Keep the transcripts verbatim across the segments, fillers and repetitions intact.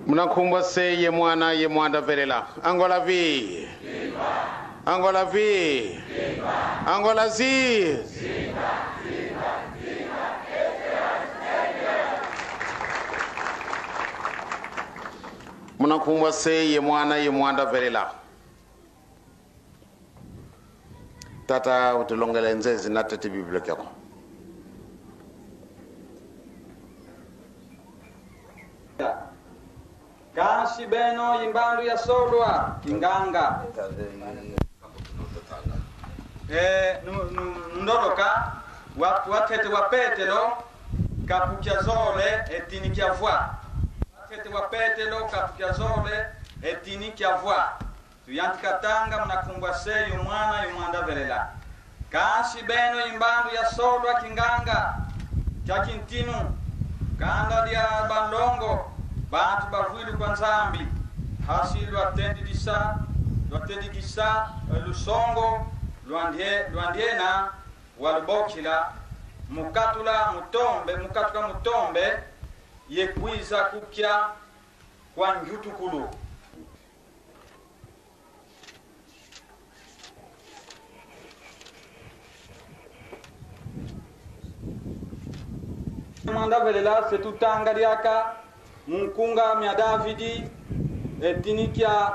Muna nkumbu a Se ye Mwana ye Mwanda Velela. Angola vi! Angola vi! Angola zi! Muna nkumbu a Se ye Mwana ye Mwanda Velela. Tata, utulongele nzezi na tete Biblia kiako. Kansi beno i mbandu ya solwa kinganga. E, nu-, nu-, nundoloka, wa, wa ntete wa Petelo, kapu kia zole, e tini kia vwa. Wa ntete wa Petelo, kapu kia zole, e tini kia vwa. Tuyantika tanga muna nkumbu a Se ye Mwana ye Mwanda Velela. Kansi beno i mbandu ya solwa kinganga kia kintinu, kanda dia banlongo, bantu bavwilu kwa Nzambi, hasi lwatendidisa, lwatendidisa, eh, lusongo lwa ndie-, lwa ndiena walubokila, mu katula mu tombe, mu katula mu tombe, ye kwiza ku kia kwa ngiutukulu. Mwanda Velela, se tutanga diaka mu nkunga mia Davidi, e tini kia,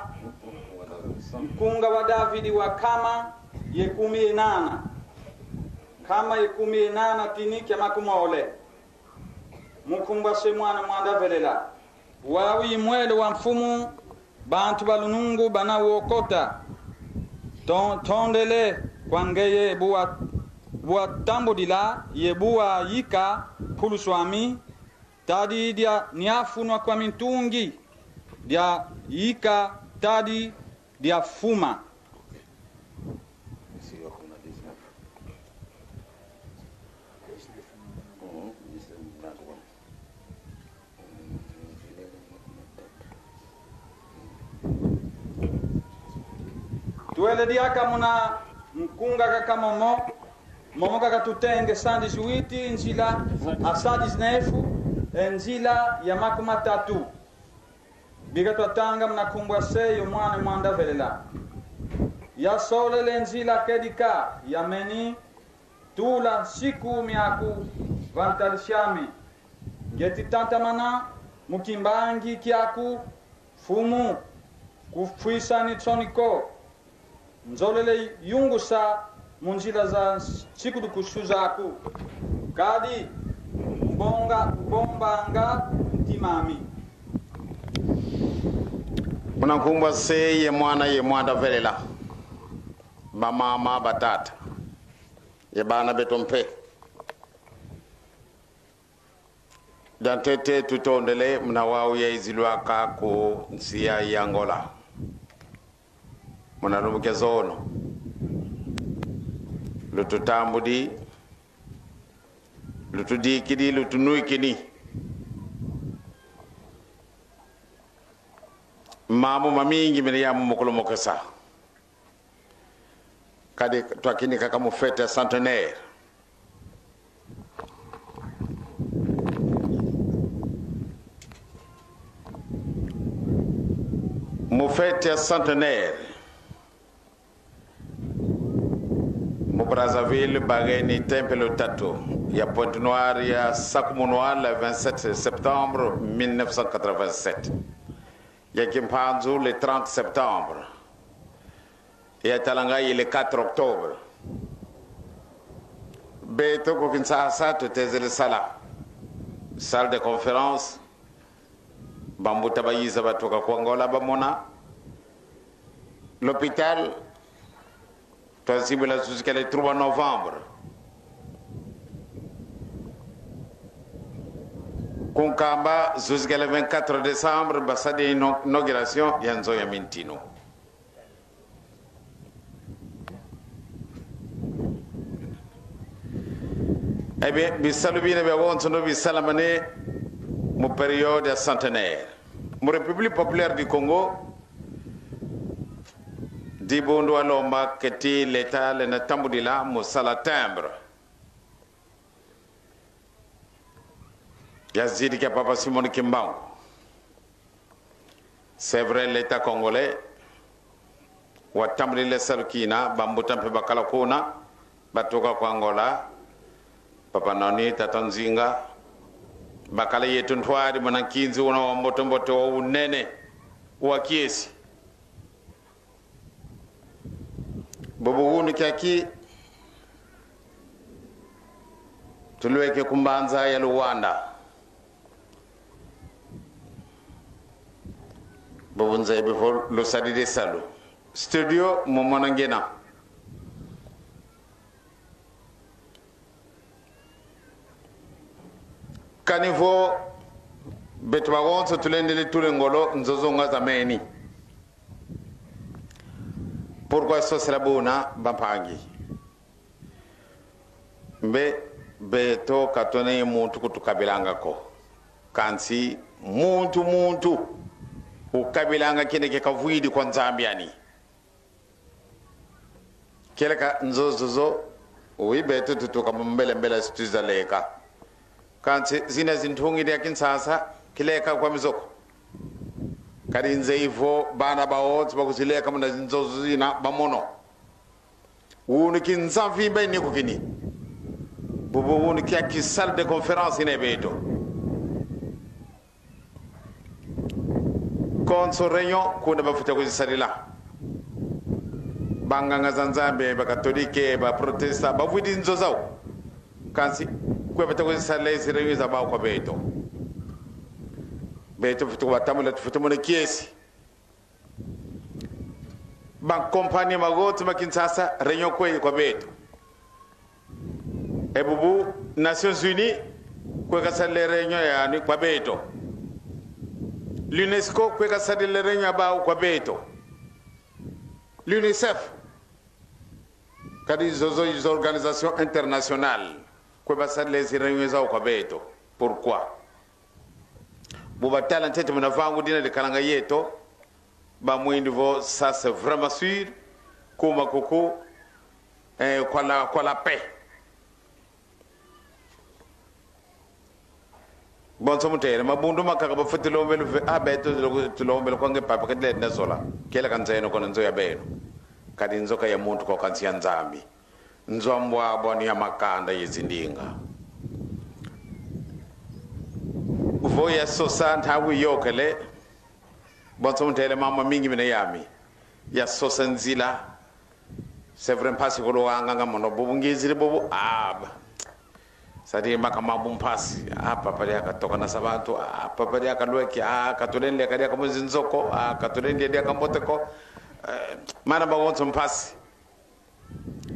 nkunga wa Davidi wa nkama ye kumi ye nana. Nkama ye kumi ye nana, tini kia makumole. Mu nkumbu a Se Mwana Mwanda Velela. Wau i mwelo wa mfumu, bantu ba lunungu bana wo kota. Ton-, tondele kwa ngeye bu wa-, bu watambudila ye bu wayika mpulusu ami, tadi dia niafunwa kwa mintungi, dia yika tadi dia fuma. Twele diaka muna nkunga kaka momo, momo kaka tutenge cent dix-huit, nzila, a cent dix-neuf, e nzila ya makumatatu. Bika twatanga muna nkumbu a Se ye Mwana ye Mwanda Velela. Yasolele nzila kedika, yameni tula nsiku miaku va ntadisi ami. Ngieti tatamana mu kimbangi kiaku, Mfumu, kufwisa ni nsoni ko. Nzolele yungusa mu nzila za nsikulukusu zaku, kadi kubonga, kubombanga ntima ami. Muna nkumbu a Se ye Mwana ye Mwanda Velela. Bamama, batata, ye bana beto mpe. Diantete tutondele muna wau yaizilwaka ku nsi ya Angola. Muna lumbu kia zono, lututambudi, lutudikidi, lutunwikini. Mambu mamingi mena yamu mu kulomokesa. Kadi twakini kaka mu fête ya centenaire. Mu fête ya centenaire, mu Brazzaville, bageni tempelo tatu. Ya Pointe-Noire yasakumunwa le vingt-sept septembre mille neuf cent quatre-vingt-sept. Ya Kimpanzu le trente septembre. Ya Talanga le quatre octobre. Beto ku Kinshasa tutezele sala salle de conférence. Bambuta bayiza batuka ku Angola, bamona. L'hôpital, twazibula jusqu'à le trois novembre. Ku Nkamba, jusqu'à le vingt-quatre décembre, basadi ino-, inauguration ya nzo ya mintinu. Eh bien, bisalu bina biawonsono bisalamane mu période ya centenaire. Mu République Populaire du Congo, Dibundu walomba keti l'État lenda tambudila mu sala timbre ya zidi kia Papa Simon Kimbangu. C'est vrai, l'État congolais watambudila salu kina, bambuta mpe bakala kuna, batuka kwa Angola, Papa Noni, Tata Nzinga, bakala yeto ntwadi, muna nkinzi una wa mbote mbote, wa unene, wa kiesi. Bobo wunu kiaki, tulweke ku mbanza ya Luanda. Bobo nzebi vo lusadidi salu. Studio, mu mona ngiena. Kani vo beto bawonso tulendele tula ngolo, nzo zo nga zameni. Pourquoi sosela buna, bampangi? Mbe beto ka tuna ye muntu kutukabilanga ko. Kansi muntu, muntu ukabilanga kina ke kavwidi kwa Nzambi ani. Kieleka nzo zozo, oui, beto tutuka mu mbele mbele, si twiza leka. Kansi zina zintungi dia Kinshasa, kileka kwa mizo ko. Kadi nzeyi vo bana bawonso bakuzileka muna zinzo zina, bamono. Wunu kinza mvimba ini kukini. Bobo wunu kia ki salle de conférence ina beto. Konso réunion kuna bafwete kuzisadila. Banganga za Nzambi, ba catholique, ba protestant, bavwidi nzo zau. Kansi kwe bafwete kuzisadila zi réunion za bau kwa beto. Beto fwete kubatambula, tufwete mona kiesi. Ba compagnie magote ma Kinshasa, réunion kwe kwa beto. E bubu, Nations Unies kwe kasadila réunion yani kwa beto. L'UNESCO kwe kasadila réunion ya bau kwa beto. L'UNICEF, kadi zozo, les organisations internationales, kwe basadila zi réunion zau kwa beto. Pourquoi? Bu batala ntete muna vangu dina dikalanga yeto, bamwindi vo ça c'est vraiment sûr, kuma kuku, eh, kwa la, kwa la paix. Bonso mutele, mabundu makaka bafwete lombela ve, ah, beto tulo-, tulombela kwa nge papa, kedile na zola. Kieleka nzo eno kuna nzo ya beno. Kadi nzo ka ya muntu ko, kansi ya Nzambi. Nzo a mbwabwani, ya makanda ye zindinga. Vo yasosa ntangu yokele, bonso mutele, mama mingi mina yami. Yasosa nzila. C'est vrai, mpasi kulu wanganga mono, bubu ngizidi bubu, ah, ba. Sadi maka mambu mpasi. Ah, papa diaka toka na sa bantu. Ah, papa diaka lweki. Ah, ka tulenda diaka diaka mu zinzo ko. Ah, ka tulenda diaka mbote ko. Eh, mana bawonso mpasi.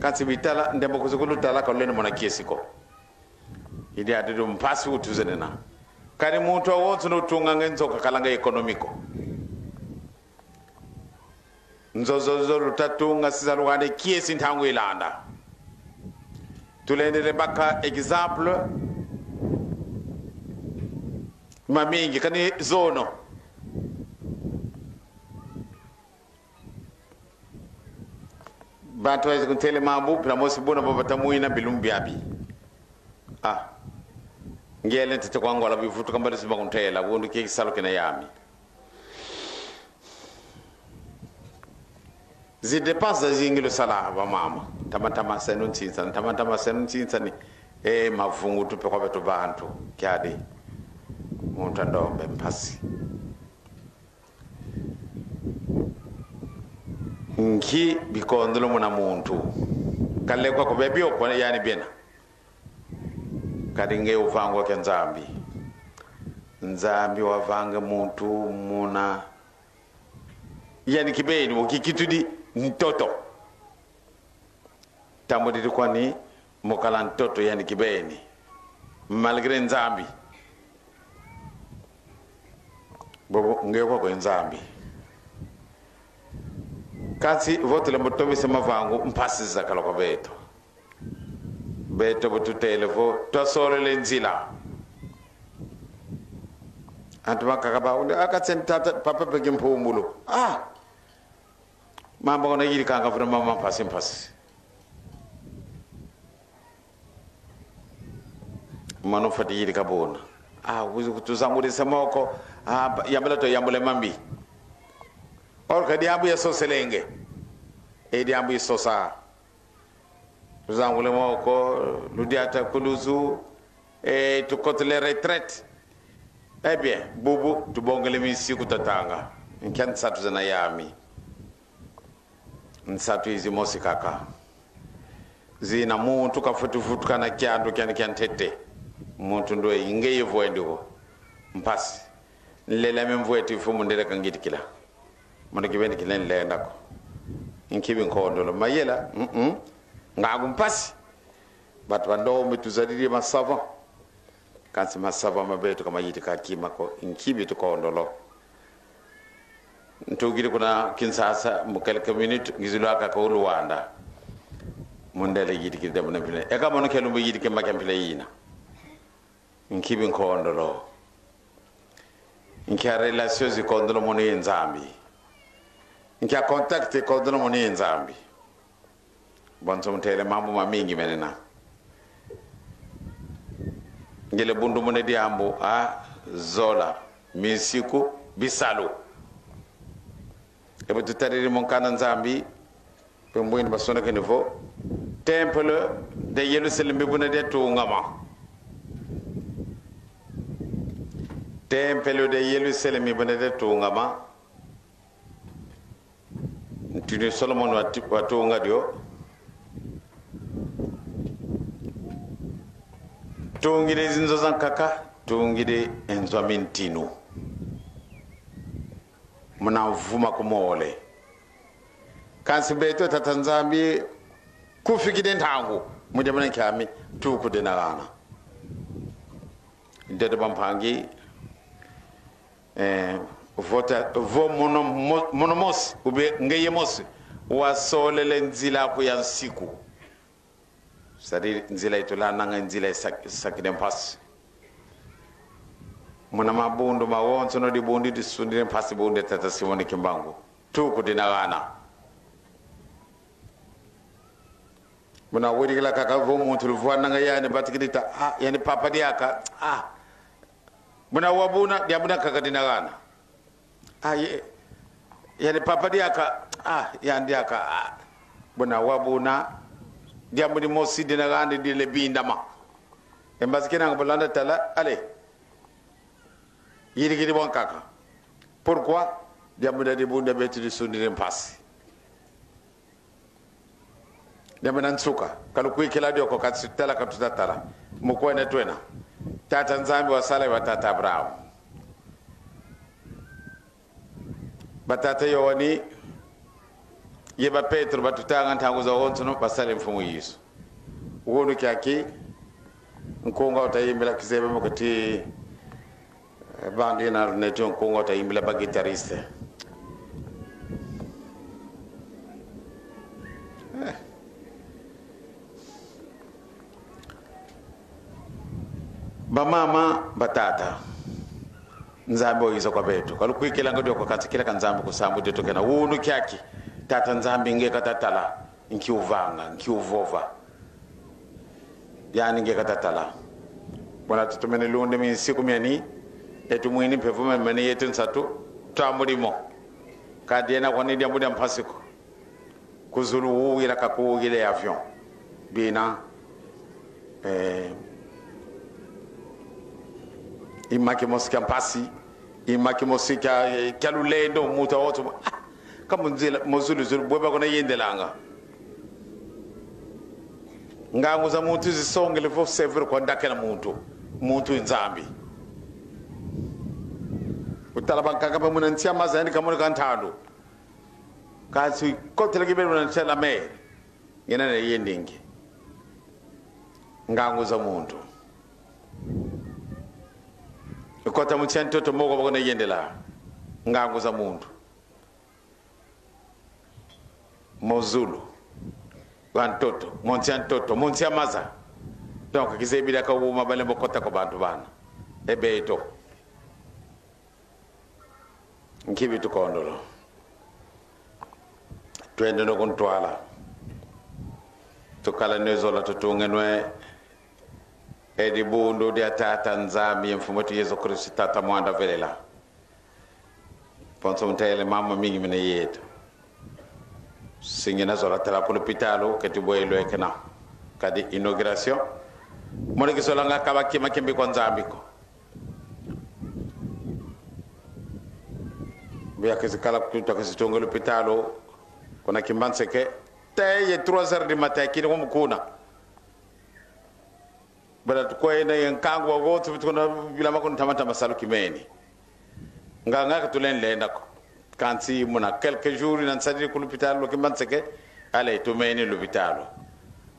Kansi bitala, ndembo kuzukulu tala, ka lenda mona kiesi ko. I diadudu mpasi utuzena. Kadi muntu awonso no tunganga nzo kakalanga économique ko. Nzo zozo luta tunga si za lwande kiesi ntangu ilanda. Tulendele baka exemple mamingi, kani zono. Bantu bayizi kuntela mambu, mpila mosi buna bo bata mwina bilumbu biabi. Ah. Ngiele ntete kwa Angola, bivutuka mbali zima kuntela, wundu kiaki salu kina yami. Zi dépenses zazingi lusala, bamama. Ntama ntama senu nsinsa, ntama ntama senu nsinsa ni. Eh, mavungutu mpe kwa beto bantu, kiadi. Muntu a ndombe mpasi. Nki bikondolo muna muntu? Kale kwa kubebio kwa yani biena. Kadi nge uvangwa kia Nzambi. Nzambi wavanga muntu muna yani kibeni, mu kikitudi ntoto. Tambudidi kwani mu kala ntoto yani kibeni. Malgré Nzambi. Bobo, nge kwa kwe Nzambi. Kansi vo tulembo tomisa mavangu, mpasi zakala kwa beto. Beto bu tutele vo, twasolele nzila. Antu makaka ba, undi, aka tsen tata, papa pe kimpumbulu. Ah! Mambu kuna yidikanga vraiment ma mpasi mpasi. Mano fwete yidika buna. Ah, wizi kutuzangudisa moko. Ah, ba-, yambula tuyambula mambi. Or ka diambu yasoselenge. E diambu isosa. Tuzangule moko, ludiata ku luzu, e tukotele retraite. Eh bien, bubu, tubongele minsiku tatanga. Nkia nsatu zena yami? Nsatu izi mosi kaka. Zina muntu kafweti vutukana kiandu kiandi kia ntete. Muntu ndwe, i ngeye vwendi ko. Mpasi. Nlele ame mvweti fu mundele kangidikila. Mono kibeni kile nlenda ko. Nkibi nkondolo. Mayela, mm-mm. Ngangu mpasi. Bantu ba ndombe tuzadidi ma savants. Kansi ma savants ma beto ka mayidika kima ko. Nkibi tukondolo. Ntukidi kuna Kinshasa, mu quelques minutes, ngizidi lwaka ku Luanda. Mundele yidikidi muna mpila. E ka mono kia lumbu yidike ma kia mpila yina. Nkibi nkondolo. Nkia relations ikondolo mono ye Nzambi? Nkia contact ikondolo mono ye Nzambi? Bonso ntele mambu mamingi menena. Ngele bundu muna diambu, a, zola, minsiku, bisalu. E bu tutadidi mu nkanda Nzambi, mpe mbwini basonekene vo, Tempelo de Yerusalemi buna diatungama. Tempelo de Yerusalemi buna diatungama. Ntinu Solomon wati-, watunga dio. Tungidi zinzo zankaka, tungidi e nzo a mintinu. Muna mvuma ku mole. Kansi beto Tata Nzambi kufikidi ntangu, mu diambu dia nkia? Ami, tuku dina gana. Ndete bampangi, eh, vo ta-, vo mono mo-, mono mosi, ou bien ngeye mosi, wasolele nzila aku ya nsiku. C'est-à-dire, nzila itulandanga, nzila isak-, isakidi mpasi. Muna mabundu mawonsono, dibundu disundidi mpasi, bundu Tata Simon Kimbangu. Tuku dina gana. Muna wedikila kaka vo muntu luvwananga yandi batikidi ta, ah, yandi papa diaka, ah. Muna wabuna, diambu diankaka dina gana. Ah, ye-, yandi papa diaka, ah, yandi diaka, ah. Buna wabuna, diambu dimosi dina gandi dile bindama. E mbazi kina nga bulanda tala, allez. Yidikidi bwankaka. Pourquoi? Diambu dia dibundu dia beto disundidi mpasi. Diambu dia nsuka, ka lukwikila dio ko, ka tutala, ka tutatala. Mu kwenda twena. Tata Nzambi wasala ye ba tata Abraham. Ba tata Yoani, ye ba Petro, batutanga ntangu zawonsono, basala ye Mfumu Yesu. Wunu kiaki, nkunga utayimbila kizeye mu kati, eh, bandi na neto nkunga utayimbila ba guitariste. Eh. Bamama, batata, Nzambi wayiza kwa beto. Ka lukwikilanga dio ko, kansi kieleka Nzambi ku sambu dieto kena. Wunu kiaki, Tata Nzambi nge katatala, nki uvanga, nki uvova. Yandi nge katatala. Buna tutomene lunda minsiku miani, yeto mwini mpe vo mene yeto nsatu, twambudi mo. Ka diena kwani diambu dia mpasi ko. Ku zulu wuyila, ka kuwuyila e avion. Bina, eh, i ma kimosi kia mpasi, i ma kimosi kia, kia lulendo, muntu awonso. Ah, ka mu nzila, mu zulu zulu, bwe ba kuna yendelanga. Ngangu za muntu zisongele vo, c'est vrai, kwa ndakela muntu, muntu i Nzambi. Utala bankaka mpe muna nsi a maza, yandi kamona ka ntandu. Kansi kotele kibeni muna nsi a la mer. Ngina na yendingi. Ngangu za muntu. Kota mu nsi a ntoto, moko ba kuna yendela. Ngangu za muntu. Mu zulu, va ntoto, mu nsi a ntoto, mu nsi a maza. Donc, kizeye bidi aka wuma balembo kota kwa bantu bana. E beto. Nki bitukondolo? Twendeno ku ntwala. Tukala nwe zola, tutunge nwe e dibundu dia Tata Nzambi ye Mfumu eto Yesu Kristu, Tata Mwanda Velela. Bonso ntele mambu mingi mina yeto. Si ngiena zola tala ku lupitalu, keti bwe lwekena. Kadi inauguration, mona kizolanga kaba kima kimbi kwa Nzambi ko. Bia kizikala kutu, kizitunga lupitalu kuna Kimbanseke. Te ye trois heures du matin, kidi kwa mukuna. Bala tukwenda ye nkangu wa wotu, tukuna bila makuna tama tama salu kimeni. Nga, nga katulenda lenda ko. Kansi muna quelques jours, yina nsadidi ku lupitalu lwa Kimbanseke, ale tumeni lupitalu.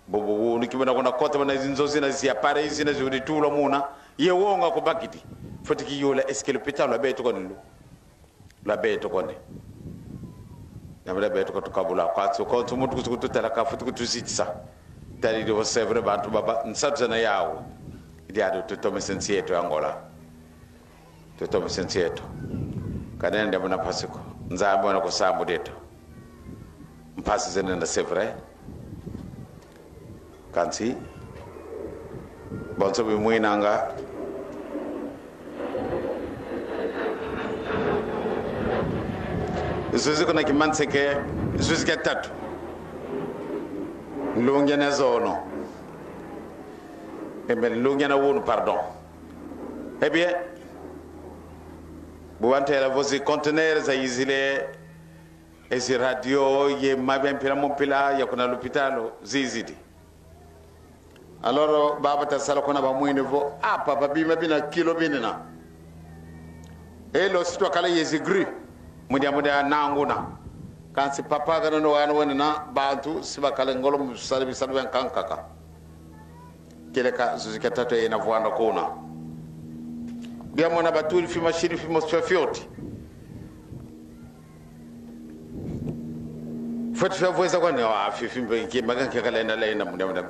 Bubu, wunu kimana kuna kota, bana zinzo zina, zi appareil zina, zi uditula muna. Ye wonga kubakidi. Fweti kiyola, est-ce que lupitalu lwa beto ko ni lu? Lwa beto ko ni. Namana beto ko tukabula. Kwa tu, kwa tu muntu kutu kututala, ka fweti kutuzitisa. Tadi di, c'est vrai, bantu baba, nsatu zena yawu. Idi adu tutomese nsi yeto Angola. Tutomese nsi yeto. Kanende muna mpasi ko. Nzambi wana ku sambu dieto. Mpasi zenena, c'est vrai. Kansi bonso bimwinanga. Zuzi kuna Kimbanseke, zuzi kia tatu. Nlungi na zono. Eh bien, nlungi na wunu, pardon. Eh bien, bu wantela vo zi conteneur zayizidi, ezi radio ye ma bia mpila mu mpila ya kuna lupitalu zizidi. Alors, baba ta sala kuna bamwini vo: "Ah, papa, bima bina kilo binina. E lo si twakala ye zi grue. Mudia, mudia nanguna." Kansi papa kana no wana wenina, bantu si bakala ngolo mu sala bisalu bia nkankaka. Kieleka zuzi kia tatu yina vwanda kuna. Bia mona batudi fi machine, fi mo-, fi fioti. Fweti fia vweza kwani, ah, fi, fi mpe, ki, maga, ki kalenda, lenda, mune, mune.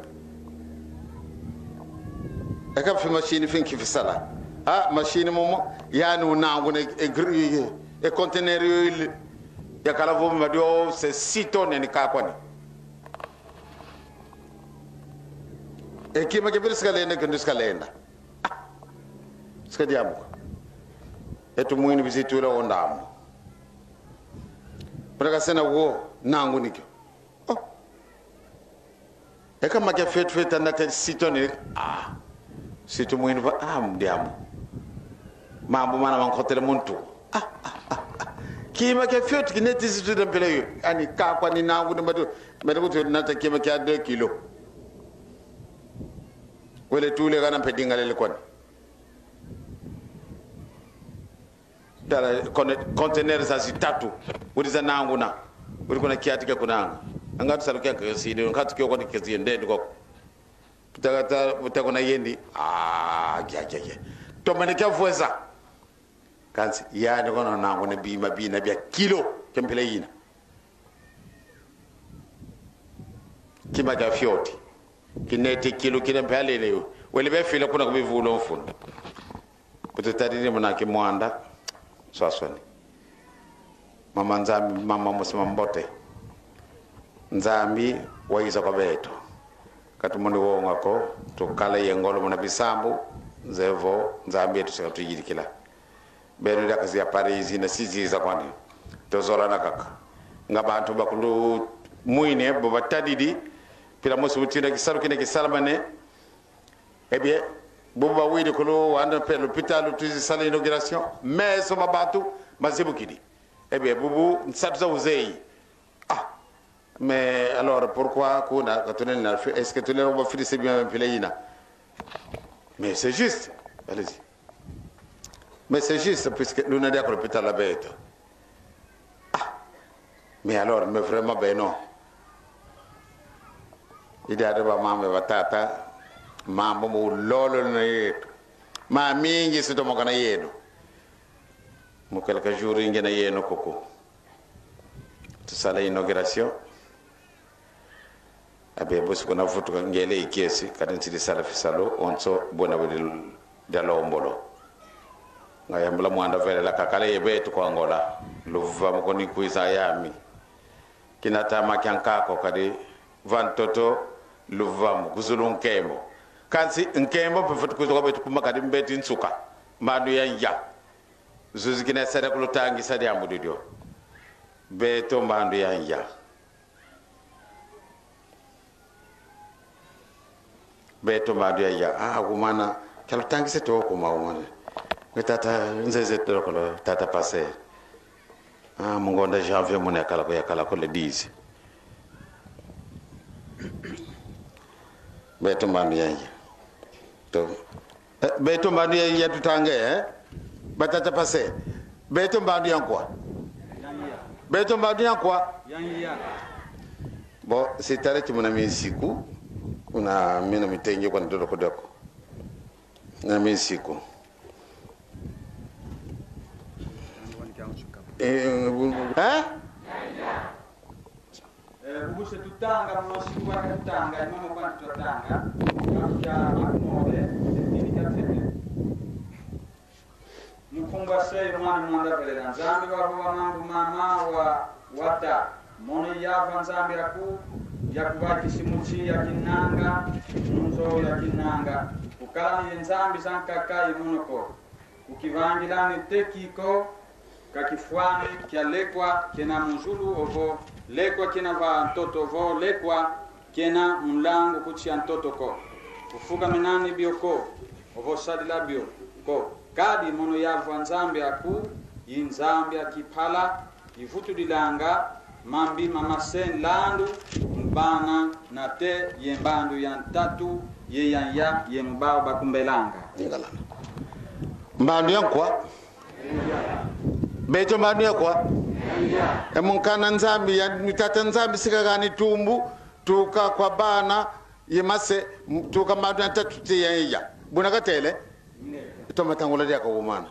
Eka fi machine, fi nki fisala. Ah, machine momo, yani unangu ne, e, gri-, e, e conteneur yo ile. Yakala vo madio, c'est six tonnes ni ka kwani. E kima ke biri si kalenda, ke si kalenda. Ah, si ka diambu ko. E tumwini bizi tula o ndambu. Muna kasena wo, nangu ni kio. Oh. Eka makia fioti fioti anda te six tonnes. Ah. Si tumwini vo, ah, mu diambu. Mambu mana mankotele muntu. Ah, ah, ah, ah. Kima kia fioti kineti zi tuda mpila yo. Yani ka kwani nangu ni matu, matu kutu nata kima kia deux kilos. Wele tule kana mpe dingalele kwani. Tala, kone-, conteneur zazi tatu. Wudi za nanguna. Wudi kuna kiati kia kunanga. Anga tu salu kia kasi, anga tu kio kwani kasi ndende koko. Puta, ta, puta kuna yendi. Ah, kia, kia, kia. Tomene kia vweza. Kansi, yani kono nanguna bima bina bia kilo kia mpila yina. Kima kia fioti. Kineti kilo kina mpe alele yo. Wele bia fila kuna ku bivulu mfunu. Kutu tadidi muna kimwanda. Swaswani. Mama Nzambi, mama mosi mambote. Nzambi wayiza kwa beto. Ka tumoni wonga ko, tukala ye ngolo muna bisambu, nzeye vo Nzambi yeto si katuyidikila. Beno diaka zi appareil zina si ziza kwani. Tuzolana kaka. Nga bantu bakulumwini, bo batadidi, mpila mosi utina kisalu kina kisalamane. Eh bien, bo bawidi kulu wanda mpe lupitalu twizi sala inauguration. Meso ma bantu mazibukidi. Eh bien, bubu nsatu za uzeyi. Ah, mais alors pourquoi kuna ka tunena, est-ce que tunena bafidisa bima mpila yina? Mais c'est juste. Allez-y. Mais c'est juste, puisque luna diaka lupitalu lwa beto. Ah, mais alors, mais vraiment, ben non. Idi adi bamama, batata, mambu mu lolo na yeto. Mamingi si tumokena yeno. Mu quelques jours ngiena yeno kuku. Tusala inauguration. Abe, bosi kuna vutuka ngele i kiese, kadi nsidi sala fisalu, onso bwena budi dialombolo. Nga yambula mwanda velela kakala ye beto kwa Angola. Luvamu koni kwiza yami. Kina tama kia nkako kadi va ntoto, luvamu ku zulu nkembo. Kansi nkembo mpe fweti kwiza kwa beto kuma kadi mbeti nsuka. Mbandu ya nja. Zuzikina sala kulutangisa diambu dio. Beto mbandu ya nza. Beto mbandu ya nza. Ah, kumana, kalutangisa to kuma kumana. Nge tata, nzeze tokolo, tata Pasteur. Ah, mu ngonda janvier muna yakala ko, yakala ko le dix. Beto mbandu ya nza. To. Eh, beto mbandu ya, ya tutanga, eh? Batata Pasteur. Beto mbandu ya nkwa. Beto mbandu ya nkwa. Bon, si tala ti muna minsiku, kuna mina mitengi kwa ndolo kodako. Na minsiku. Eh, eh? Eh, bubu se tutanga, mosi kwa tutanga, imama kwa tutanga. Kamu ya makumole, sepini ya sete. Mukumba se mwana mwanda velela Nzambi wa wa mambu mama wa wata. Mono yava Nzambi aku, ya kuba kisimusi ya kinanga, nzo ya kinanga. Kukala ni Nzambi za nkaka ye mono ko. Kukivangila ni teki ko, ka kifwani kia lekwa kena mu zulu ovo, lekwa kena va ntoto ovo, lekwa kena mu nlangu ku tia ntoto ko. Kufukamena ni bio ko, ovo sadila bio ko. Kadi mono yava Nzambi aku, i Nzambi a kimpala, ivutudilanga mambi mama se nlandu, mu bana nate ye mbandu ya ntatu, ye ya nza, ye mu bau bakumbelanga. Lingala. Mbandu ya nkwa. Beto mbandu ya nkwa. E mu nkanda Nzambi ya, Tata Nzambi sika gani tumbu, tuka kwa bana, ye mase, m-, tuka mbandu ya ntatu te ya nza. Buna katele? Toma tangula diaka kumana.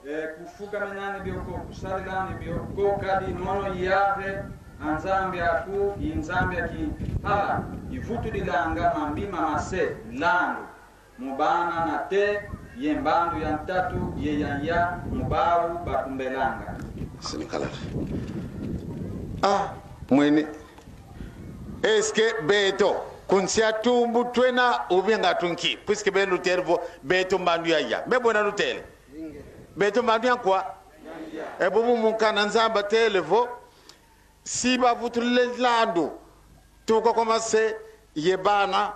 Eh, kufukamena ni bio ko, kusadila ni bio ko, kadi mono Yave a Nzambi aku, i Nzambi a kimpala, ivutudilanga mambi mama se nlandu, mu bana nate ye mbandu ya ntatu ye ya nza, mu bau bakumbelanga. Sinikala. Ah, mwene. Est-ce que beto, ku nsi a tumbu twena, ou bien nga tu nki? Puisque beno lutele vo, beto mbandu ya nza. Mbe bwena lutele. Beto mbandu ya nkwa. E bubu mu nkanda Nzambi atele vo, si bavutulile nlandu, tuka kwa mase ye bana,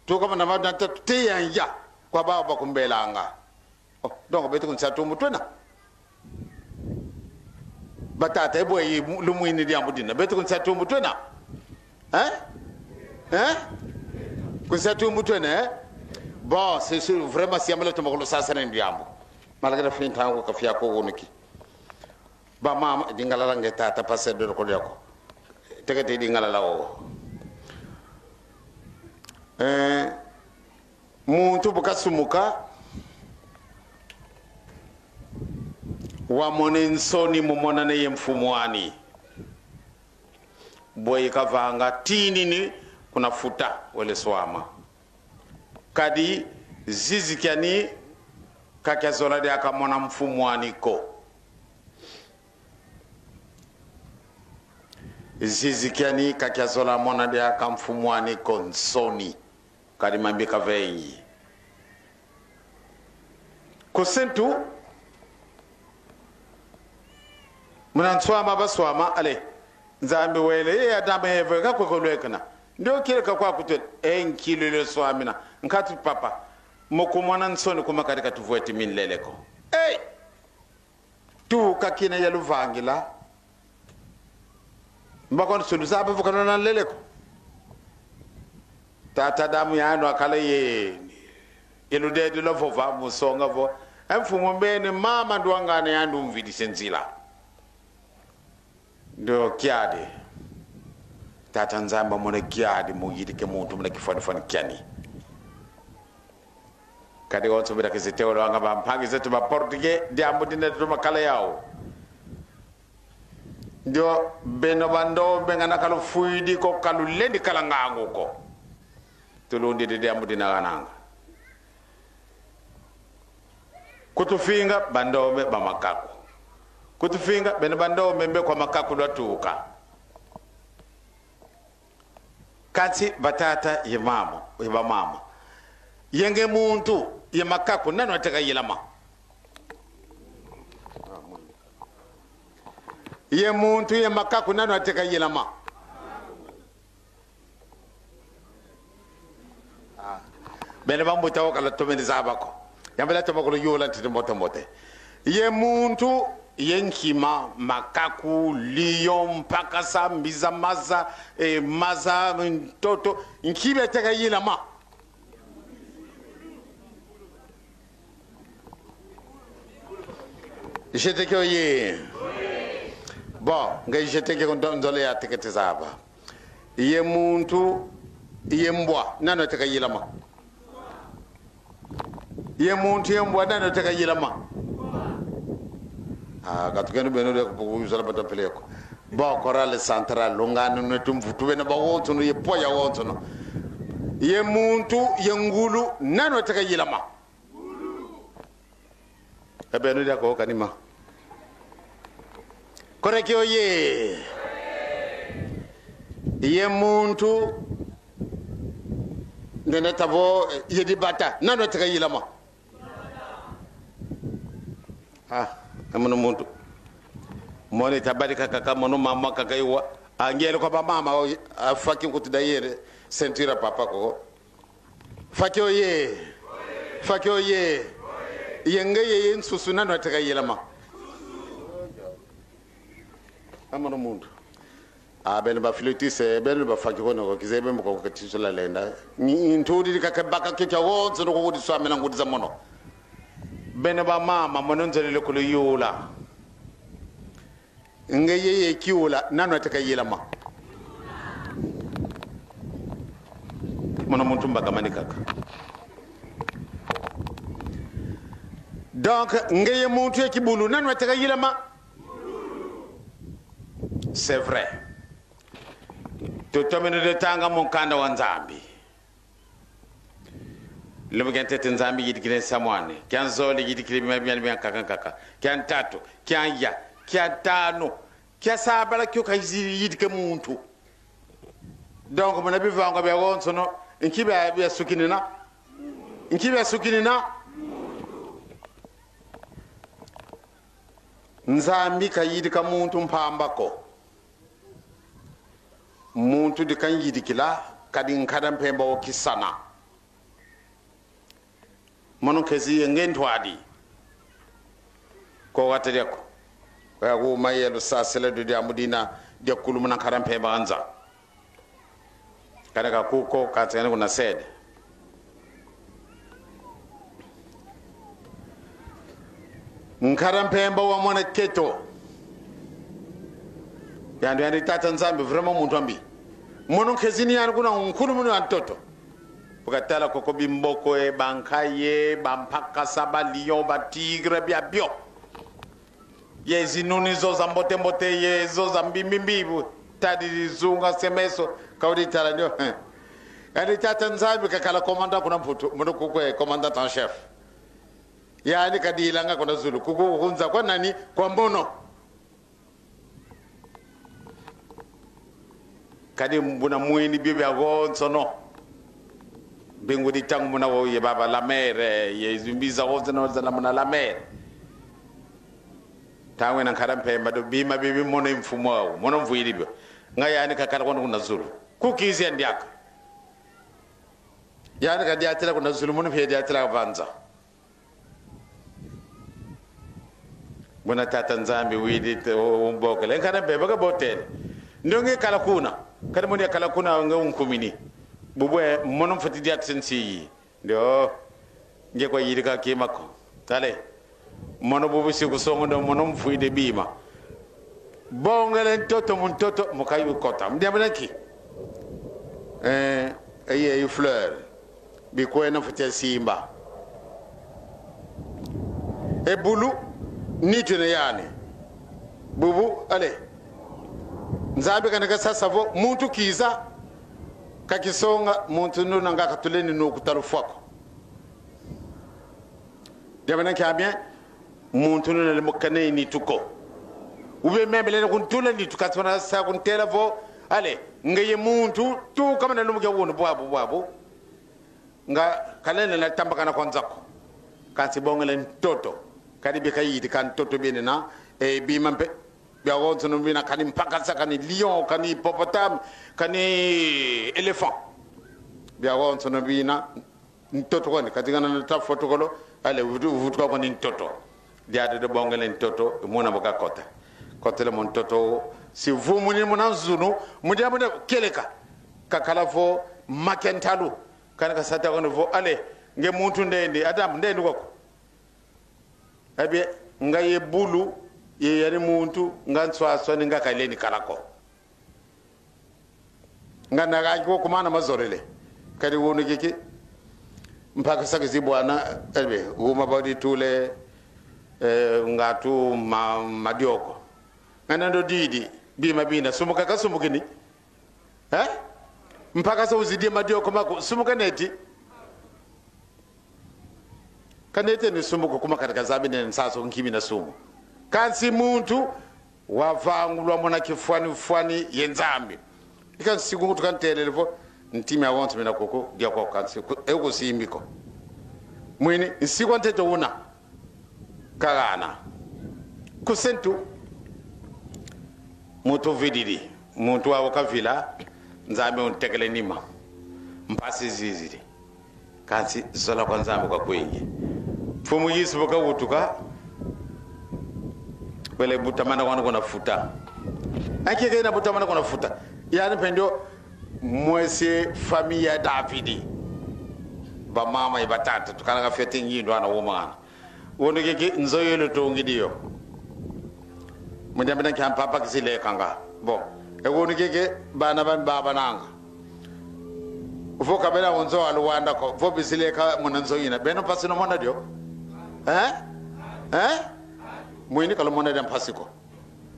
tuka muna mbandu ya ntatu te ya nza, kwa bau bakumbelanga. Oh, donc beto ku nsi a tumbu twena. Batata, e bwe i lumwini diambu dina. Beto ku nsi a tumbu twena. Hein? Hein? Ku nsi a tumbu twena, eh? Bon, c'est sûr, vraiment, si amala toma kulusasa na diambu. Malgré fin ntangu ka fia ko wunu ki. Bamama, dingalala nge tata, Pasteur de Kodiako. Teke te dingalala o. Eh, muntu bu kasumuka, wamona nsoni mu monana ye mfumu ani. Bwe kavanga tinini kuna futa wele swama. Kadi zizi kiani ka kiazola diaka mona mfumu ani ko. Zizi kiani ka kiazola mona diaka mfumu ani ko, nsoni. Kadi mambi kavengi. Ku se ntu, muna nswama baswama, ale, Nzambi wele, ye Adama Eva, kakwe kulwekana. Ndio kieleka kwaku twele, e nkilu ile swamina. Nkatu papa, mu kumona nsoni kuma kadi ka tuvweti minlele ko. Hey! Tuka kina ya luvangila. Mbakono sulu zaba vo kanona nlele ko. Tata Adamu yandi wakala ye, ye ludedo lwa vova mu songa vo: E mfumu, mbeni mama ndwangana yandi umvidisi nzila. Ndio kiadi. Tata Nzambi amona kiadi mu yidika muntu muna kifwanifwani kiani. Kadi wonso mbila kizitewelwanga bampangi zeto ba Portugais, diambu dina toma kala yau. Ndio beno bandombe ngana ka lufwidi ko, ka lulendi kala ngangu ko. Tulundidi diambu dina gananga. Kutufinga bandombe ba makaku. Kutufinga beno bandombe mbe kwa makaku lwatuka. Kansi batata ye mama, ye bamama. Ye nge muntu, ye makaku, nani wateka yilama? Ye muntu ye makaku, nani wateka yilama? Ah. Beno bambuta, o kala tomene zaba ko. Yambela toma kulu yula ntete mbote mbote. Ye muntu, ye nkima, makaku, lion, mpakasa, mbiza maza, eh, maza, ntoto, nki biateka yilama? Jeteke oye. Bon, nge jeteke ko ndo-, ndole ya tekete zaba. Ye muntu, ye mbwa, nani wateka yilama? Ye muntu, ye mbwa, nani wateka yilama? Ah, katukeno beno de kupuku zala bata peleko. Bon, chorale centrale, lungano ne tumvutu beno bawonsono, ye poya wonsono. Ye muntu, ye ngulu, nani wateka yilama? E beno diaka o kanima. Koreki oye. Ye muntu, nene tavo, ye dibata, nani wateka yilama? Ah, e mono muntu. Mono tabadi kaka, ka mono mama kaka iwa. Angele kwa ba mama, o, afaki nkutu da yele, ceinture papa ko. Faki oye. Faki oye. Ye ngeye ye nsusu, nani wateka yilama? E mono muntu. Ah, beno ba flûtiste, beno ba faki kono ko, kizeye beno ko, ko tisula lenda. Ni, ni ntudi di kaka baka kio kia wonsono ko kudi swamina ngudi za mono. Beno ba mama, mono nzolele kulu yula. Ngeye ye kiula, nani wateka yilama? Mono muntu mbaka mani kaka. Donc, ngeye muntu ye kibulu, nani wateka yilama? C'est vrai. Tutomene de tanga mukanda wa Nzambi. Lumbu kia ntete Nzambi yidikile nsamu ani. Kia nzole yidikile bima biani bia nkaka nkaka. Kia ntatu, kia ya, kia tanu, kia sabala kio ka yizi-, yidike muntu. Donc, muna bivanga bia wonsono, nki bia, bia sukinina? Nki bia sukinina? Nzambi ka yidika muntu mpamba ko. Muntu di ka nyidikila, kadi nkada mpemba wo kisana. Mono nkezi ye nge ntwadi. Ko wata diako. Wa ku ma ye lusasila du diambu dina dia kulumuna nkada mpemba anza. Kana ka kuko, ka tsene kuna sede. Nkada mpemba wa mwana keto. Yandi, yandi Tata Nzambi, vraiment muntu ambi. Mono nkezini yandi kuna nkulumunu ya ntoto. Bu katala koko bimboko e, bankayi e, bampakasa, ba lion, ba tigre, bia bio. Ye zinuni zo za mbote mbote, ye zo za mbi mbi mbi, bu tadi zunga se meso, ka udi tala ndio. Yandi Tata Nzambi kakala commandant kuna Mputu, mono kuko e commandant en chef. Yandi kadilanga kuna zulu, kuko hunza kwa nani? Kwa mono. Kadi buna mwini bio bia wonsono. Mbingu di ntangu muna wo ye baba la mer, ye zimbi za wonsono zala muna la mer. Ntangu yina nkada mpemba do bima bibi mono mfumu wau, mono mvwidi bio. Nga yandi kakala kono kuna zulu. Kukizi yandi diaka. Yandi kadiatila kuna zulu, mono mpe diatila banza. Buna Tata Nzambi widi te, o, umbokele. Nkada mpemba kabotele. Ndonge kala kuna. Kadi mono yakala kuna nge unkumini. Bubu e, mono mfweti diatisa nsi yi. Ndio. Nge kwa yidika kima ko. Tale. Mono bubu si kusongo ndo mono mfwidi bima. Bongele ntoto mu ntoto, mu kayi ukota. Mu diambu dia nki? Eh, eye, eye fleur. Bikwena mfweti ya simba. E bulu, nitu yina yani. Bubu, allez. Nzambi kana kasasa vo, muntu kiza, kakisonga, muntu nuna nga katuleni no kutalu fwa ko. Diambu dia nki? Ah bien, muntu nuna lemokane nitu ko. Ube membele na kuntula nitu, kasona sa kuntela vo, allez, ngeye muntu, tuka mana lumbu kia wunu, bwabu, bwabu. Nga kalenda na tambakana kwa nza ko. Kansi bongele ntoto. Kadi bika yidika ntoto biena, e bima mpe. Biawonsono bina, kani mpakasa, kani lion, kani hippopotame, kani éléphant. Biawonsono bina, ntoto kwandi, kadi kana na ta foto kolo, ale, vutu-, vutuka kwandi ntoto. Diadi do bongele ntoto, muna baka kota. Kotele mu ntoto, si vumuni muna nzunu, mu diambu dia kieleka. Kakala vo maki a ntalu. Kana kasata kwandi vo, ale, nge muntu ndendi, Adam, ndendi kwaku. Eh bien, nga ye bulu, ye yandi muntu, nga nswaswani, nga kalendi kala ko. Nga na gangi ko kumana mazolele. Kadi wunu kiki. Mpaka saki zibwana, eh bien, wuma badi tule, eh, ngatu ma-, madioko. Nga na ndo didi, bima bina, sumuka kasumukini. Eh? Mpaka sa uzidia madioko maku, sumuka neti. Kanete ni sumbu kukuma katika Nzambi ne nsasu nkimi na sumu. Kansi muntu wavangulwa muna kifwani-fwani ye Nzambi. Ika nsiku nkutu kantelele vo, ntima wonso mina kuku, dia kwa kansi, ku-, e kusimbi ko. Mwini, nsiku ntete una. Kagana. Kusentu. Muntu vididi. Muntu wa ukavila. Nzambi untekele nima. Mpasi zizidi. Kansi zola kwa Nzambi kwa kwingi. Mfumu Yesu bu kawutuka, wele butamana kwandi kuna futa. Akeke na butamana kuna futa. Yani mpe ndio mwese famille ya Davidi. Bamama ye batata, tukana ka fioti ngindo ana wumana. Wunu kiki nzo yo lutungidi yo. Mu diambu dia nkia mpapa kizidi lekanga. Bon. E wunu kiki bana ba mbaba nanga. Vo ka bena mu nzo a Luanda ko, vo bizidi leka muna nzo yina. Beno mpasi lumona dio? Eh? Eh? Mwini ka lumona dia mpasi ko.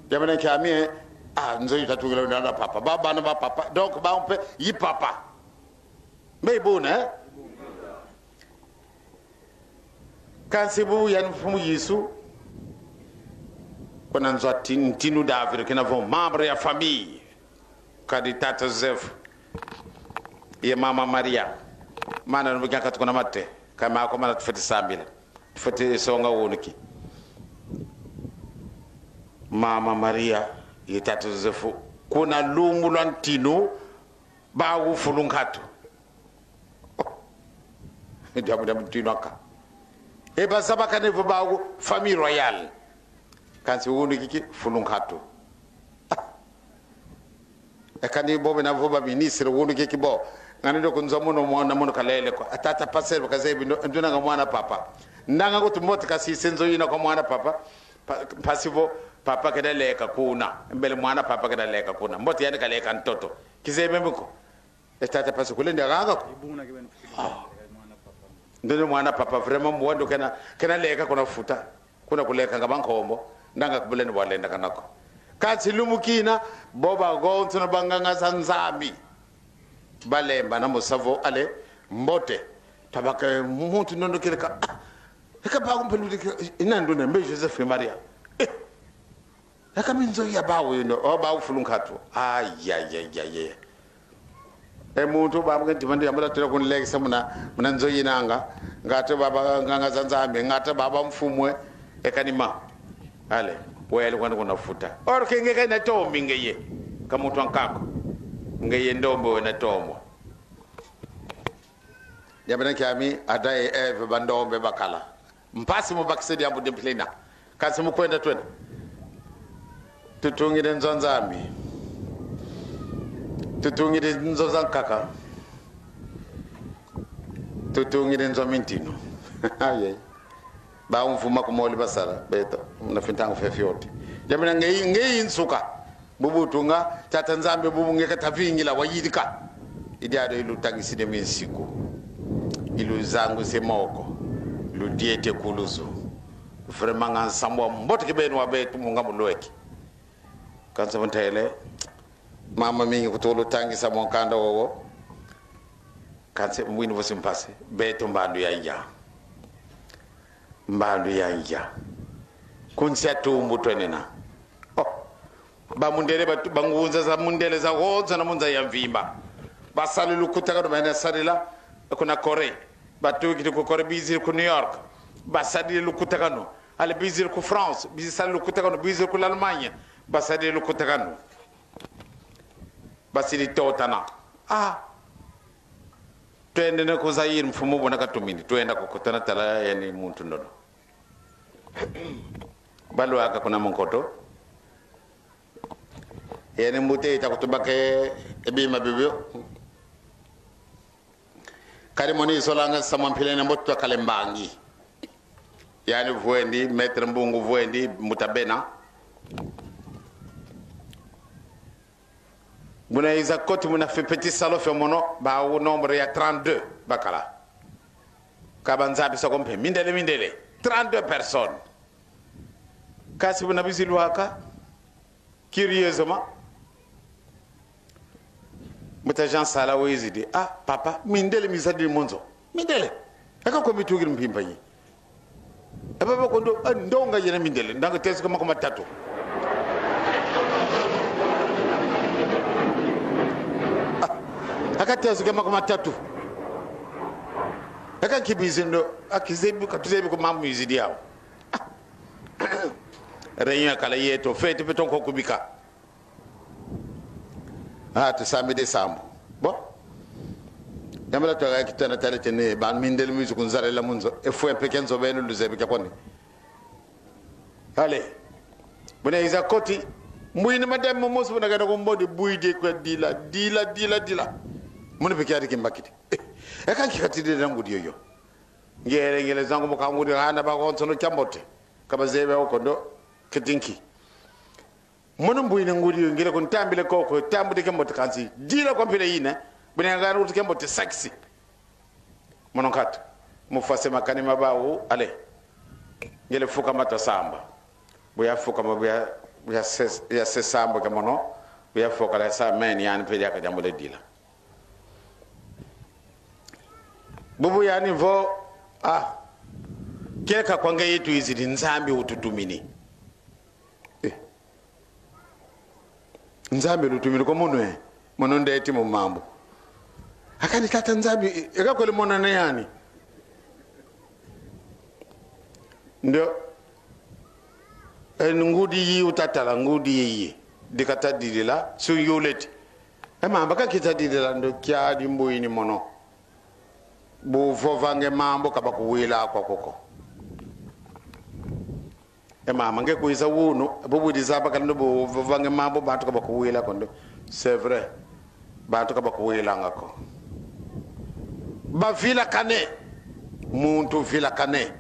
Diambu dia nkia mi, eh? Ah, nzo yi tatungila na papa. Ba bana ba papa. Donc, ba mpe yi papa. Mbe buna, eh? Kansi bu yani Mfumu Yesu, kuna nzo a tin-, ntinu Davidi, kina vo membre ya famille, kadi Tata Joseph, ye Mama Maria, mana nubu kiakatu kuna mate, kama ako mana tufweti sambila, tufweti songa wunu ki. Mama Maria, ye Tata Joseph, kuna lumbu lwa ntinu, bawu fulu nkatu. Diambu, diambu ntinu aka. E bazabakane vo bawu famille royale. Kansi wunu kiki fulu nkatu. Ah. E kani bo bena vo ba ministre wunu kiki bo. Ngani ndo ku nzo mono mwana mono kalele ko. A tata pasteur kazebi ndo, nduna nga mwana papa. Ndanga ko tumbote kasi se nzo yina kwa mwana papa. Pa-, mpasi vo papa kena leka kuna. Mbele mwana papa kena leka kuna. Mbote yani kaleka ntoto. Kizebi mbi ko. E tata pasi kulendi aganga ko. Ibuna kibeni. Ah. Nduni mwana papa, vraiment, mwana kena, kena leka kuna futa. Kuna kuleka nga bankombo, ndanga kubuleni bwa lenda kana ko. Kansi lumbu kina, bo bawonso na banganga za Nzambi. Balemba na musamu vo, ale, mbote. Tabaka muntu nono kieleka. Ah, eka ba kumpelu dike, ina nduna, mbe Joseph Maria. Eh. Eka mi nzo ya bawu yino, o bawu fulu nkatu. Ay, ay, ay, ay, ay. E muntu ba mwe ntima ndi yambula tula kunlekisa muna, muna nzo yina nga. Ngatu baba nganga za Nzambi, ngatu baba mfumu e. E kani ma. Ale, wele kwandi kuna futa. Or ke nge kena tombi ngeye. Ka muntu a nkaka. Ngeye ndombe wena tombo. Diambu dia nkia mi, Adam ye Eve bandombe bakala. Mpasi mu bakisa diambu dia mpila yina. Kansi mu kwenda twena. Tutungidi nzo a Nzambi. Tutungidi nzo za nkaka. Tutungidi nzo a mintinu. Aye. Bawu mvu makumole basala, beto. Na fintangu fia fioti. Diambu dia nge, nge nsuka. Bubu tunga, Tata Nzambi bubu nge kata vingila wayidika. I diadi ilutangisidi minsiku. Iluzanguse moko. Ludiete kuluzu. Vraiment nga nsamu wa mbote kibeni wa beto mu nga mu lweki. Kansi vo ntele. Mama mingi kutulutangisa mu nkanda wowo. Kansi mwini vo si mpasi. Beto mbandu ya nja. Mbandu ya nja. Ku nsi a tumbu twenina. Oh. Bamundele, ba, bangunza za mundele zawonso na mu nza ya mvimba. Basali lukutakanu bena sarila kuna Corée. Batukidi ku Corée, bizidi ku New York. Basadi lukutakanu. Allez, bizidi ku France, bizidi sala lukutakanu, bizidi ku l'Allemagne, basadi lukutakanu. Basidi totana. Ah. Twendene ku Zaïre, mfumu buna katumini. Twenda kukutana tala yani muntu ndono. Balwaka kuna mu nkoto. Yani mbuta ita kutubaka e bima bibio. Kadi mono isolanga samu a mpila ina mbote twakala mbangi. Yani vwendi, Maître Mbungu vwendi, mbuta Bena. Buna iza koti muna fi petit salon fio mono, ba u nombre ya trente-deux bakala. Ka banzabisa ko mpe, mindele, mindele. Trente-deux personnes. Kansi buna bizidi lwaka, curieusement, mbuta Jean Sala wizidi: "Ah, papa, mindele mizadidi mu nzo. Mindele. Eka ko mitugidi mpimpa yi?" E baba ko ndo, ah, ndonga yena mindele, ndanga tesuka makumi matatu. Ah, aka tesuka makumi matatu. Eka nki bizidi ndo, ah, kizebi, ka tuzebi ko mambu mizidi yau. Ah. Réunion yakala yeto, fête pe tonko kubika. Ah, tusambidi sambu. Bon. Yambala twaka kitana tala tene, ba mindele mizi kunzarela mu nzo. E fwe mpe kia nzo beno luzebi kia kwani. Allez. Buna iza koti. Mbwini madame mosi buna kana kumbodi bwidi kwa dila, dila, dila, dila. Muna mpe kiadi kimbakidi. Eh, eka nki katidi na ngudi yoyo? Ngiele, ngiele zangu mu kangudi hana bakonsono kiambote. Ka bazebi ko ndo kiti nki. Mono mbwini ngudi yo, ngiele kuntambila koko, tambudi kiambote kansi. Dila kwa mpila ina, buna ngana utu kiambote sexy. Mono nkatu. Mu fase makani ma bau, allez. Ngiele fukama twasamba. Bu yafukama, bu ya, bu yase, yase sambu kia mono, bu yafokala yasa meni yani mpe diaka diambu le dila. Bubu yani vo, ah, kieleka kwa ngeye twizidi, Nzambi ututumini. Eh. Nzambi lutumini kwa mono, eh. Mono ndeti mu mambu. Akani tata Nzambi, eh, eka kwele monana yani. Ndo, eh, ngudi yi utatala, ngudi yi. Dikatadidila, suyuleti. E mamba kakitadidila ndo kiadi mbwini mono. Bu vovanga e mambu ka bakuwila kwa koko. E mama, nge kwiza unu, bubu dizaba kala ndo bu vovanga e mambu, bantu ka bakuwila ko ndo. C'est vrai. Bantu ka bakuwilanga ko. Bavilakane. Muntu vilakane.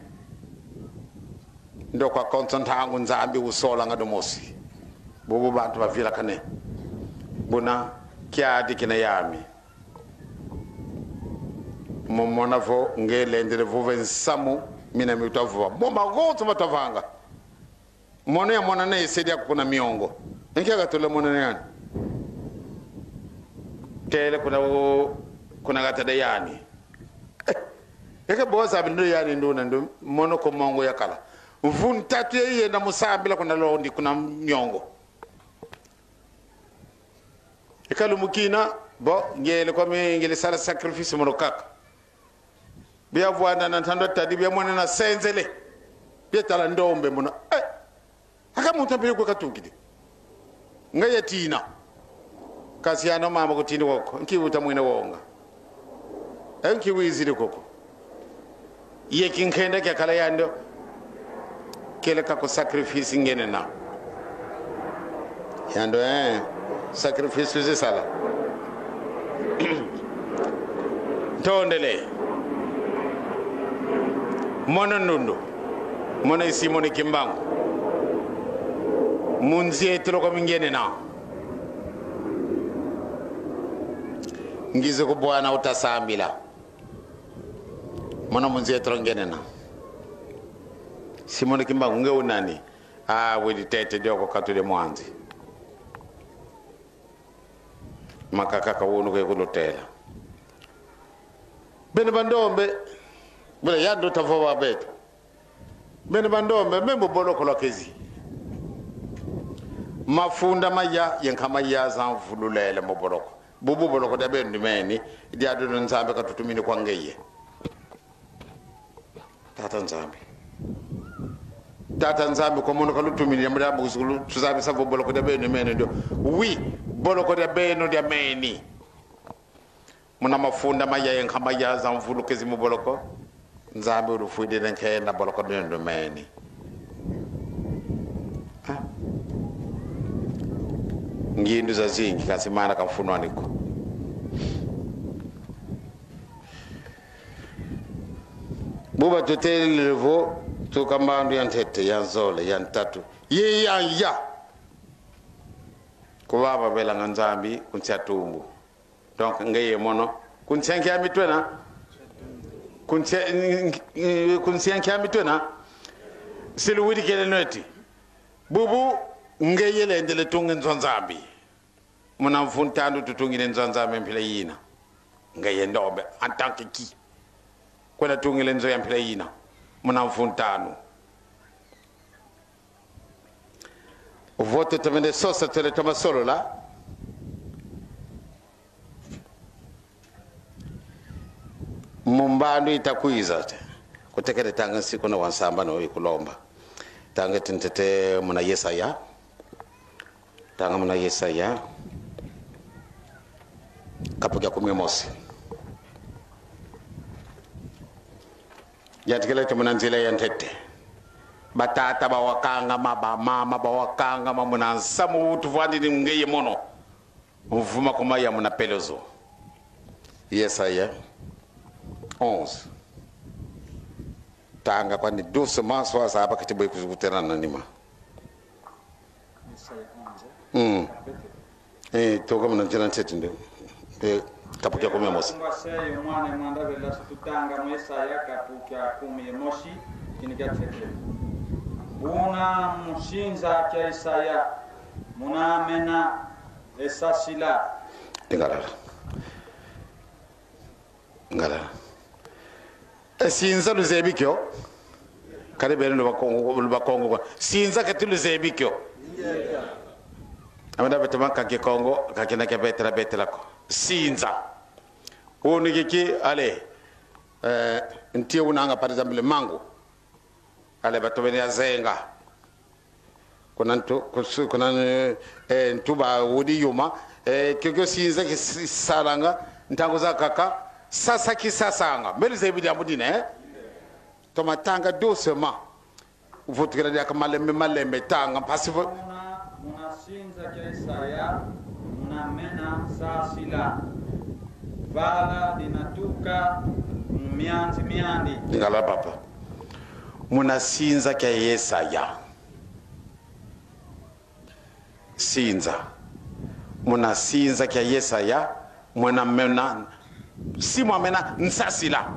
Ndo kwa konso ntangu Nzambi usolanga dio mosi. Bubu bantu bavilakane. Buna kiadi kina yami. Mu mona vo nge lendele vova e nsamu mina mi utavova. Mo magonso matavanga. Mono yamonana ye sedi aku kuna miongo. Nkia katula monana yani? Tele kuna u-, kuna gata de yani. Eh, eka boza bindo yani nduna ndo mono ko mongo yakala. Mvu ntatu ye yenda mu sambila kuna londi kuna miongo. Eka lumbu kina, bo, ngiele kwa mi, ngiele sala sacrifice mono kaka. Bia vwanda na ntando tadi, bia mwana na senzele. Bia tala ndombe mono. Eh! Aka muntu a mpila kwe katukidi. Nga yatina. Kansi yandi mama kutini koko. Nki uta mwene wonga. Eh, nki wizidi koko. Ye kinkenda kiakala yandi. Kieleka ko sacrifice ngienena. Yandi, eh, sacrifice wizi sala. Ntondele. Mono Ndundu. Mono i Simoni Kimbangu. Mu nzietolo kwa mi ngienena. Ngizi kubwana utasambila. Mono mu nzietolo ngienena. Simoni Kimbangu, nge u nani? Ah, widi tete dioko katude mwanzi. Makaka ka wunu ke kulutela. Beno bandombe, bela yandi utavova beto. Beno bandombe, me mu boloko lwakezi. Mafunda maya, ye nkama ya zamvululele mu boloko. Bubu boloko dia beno dimeni, dia dodo Nzambi katutumini kwa ngeye. Tata Nzambi. Tata Nzambi, kwa mono kalutumini diambu dia muzukulu, tuzabisa vo boloko dia beno mene dio. Oui, boloko dia beno dia mene. Muna mafunda maya ye nkama ya za mvulu kezi mu boloko, Nzambi ulufwidile nkenda boloko dia ndu mene. Ah. Ngindu zazingi, kansi mana ka mfunu ani ko. Bu batutele vo, tuka mbandu ya ntete, ya nzole, ya ntatu, ye ya ya. Kuba babelanga Nzambi ku nsi a tumbu. Donc, ngeye mono. Ku nsi a nkia mitwena? Ku nsi a, ku nsi a nkia mitwena? Si luwidi kele nweti. Bubu, ngeye lendele tunga nzo a Nzambi. Muna mvu ntanu tutungidi nzo a Nzambi mpila yina. Ngeye ndombe, en tant que qui? Kwenda tungila nzo ya mpila yina. Muna mvu ntanu. Vo tutavene sosa, tele toma solola. Mu mbandu ita kwiza te. Kutekele tanga nsiku na wa nsambanu ikulomba. Tanga ti ntete muna Yesaya. Tanga muna Yesaya. Kapu kia kumi ye mosi. Yantikila ti muna nzila ya ntete. Batata bawakangama, bamama bawakangama, muna nsamu utuvwandidi ngeye mono. Mvuma kuma ya muna pelezo. Yesaya onze. Tanga kwani doucement, soit zaba kati bwe kuzukutela na nima. Yesaya onze. Mm. Eh, toka muna nzila ntete nde. Eh, kapu kia kumi ye mosi. Ngwa seyo mwana mwanda vela si tutanga mu Yesaya kapu kia kumi ye mosi, kini kia ntete. Buna mu sinza kia Yesaya, muna mena e sasila. Lingala. Ngala. E sinza luzebi kio? Kadi beno lu Bakongo, lu Bakongo kwa. Sinza keti luzebi kio? Amenda beto manka Kikongo, ka kina kia betela betela ko. Sinza. Unu kiki, allez, eh, ntie unanga, par exemple, mangu. Allez, bato bena ya zenga. Kuna ntu-, kusu-, kuna, eh, ntuba wudi yuma, eh, kiokio sinza kis-, salanga, ntangu zankaka, sasa kisasanga. Mbe luzebi diambu dina, eh? Toma tanga doucement. Vutukila diaka malembe, malembe, tanga, mpasi vo- Muna, muna sinza kia Yesaya, muna mena sasila. Vala dinatuka mu mianzi miandi. Lingala, papa. Muna sinza kia Yesaya. Sinza. Muna sinza kia Yesaya, muna mena, si mwa mena nsasila.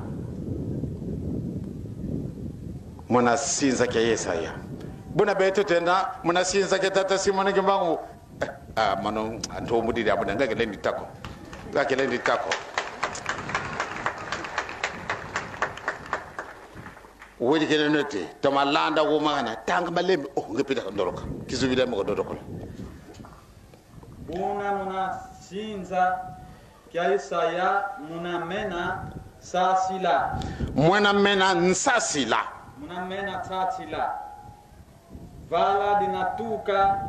Muna sinza kia Yesaya. Buna beto twenda muna sinza kia Tata Simon Kimbangu. Eh, ah, mano, antu mudidi abuna, nga kilendi tako. Nga kilendi tako. Wedi kele nweti, toma landa woma kana, tanga malembe, oh, nge pita kandoloka. Kizubila mo kandoloka. Buna muna sinza kia Yesaya, muna mena sasila. Muna mena nsasila. Muna mena sasila. Vala dinatuka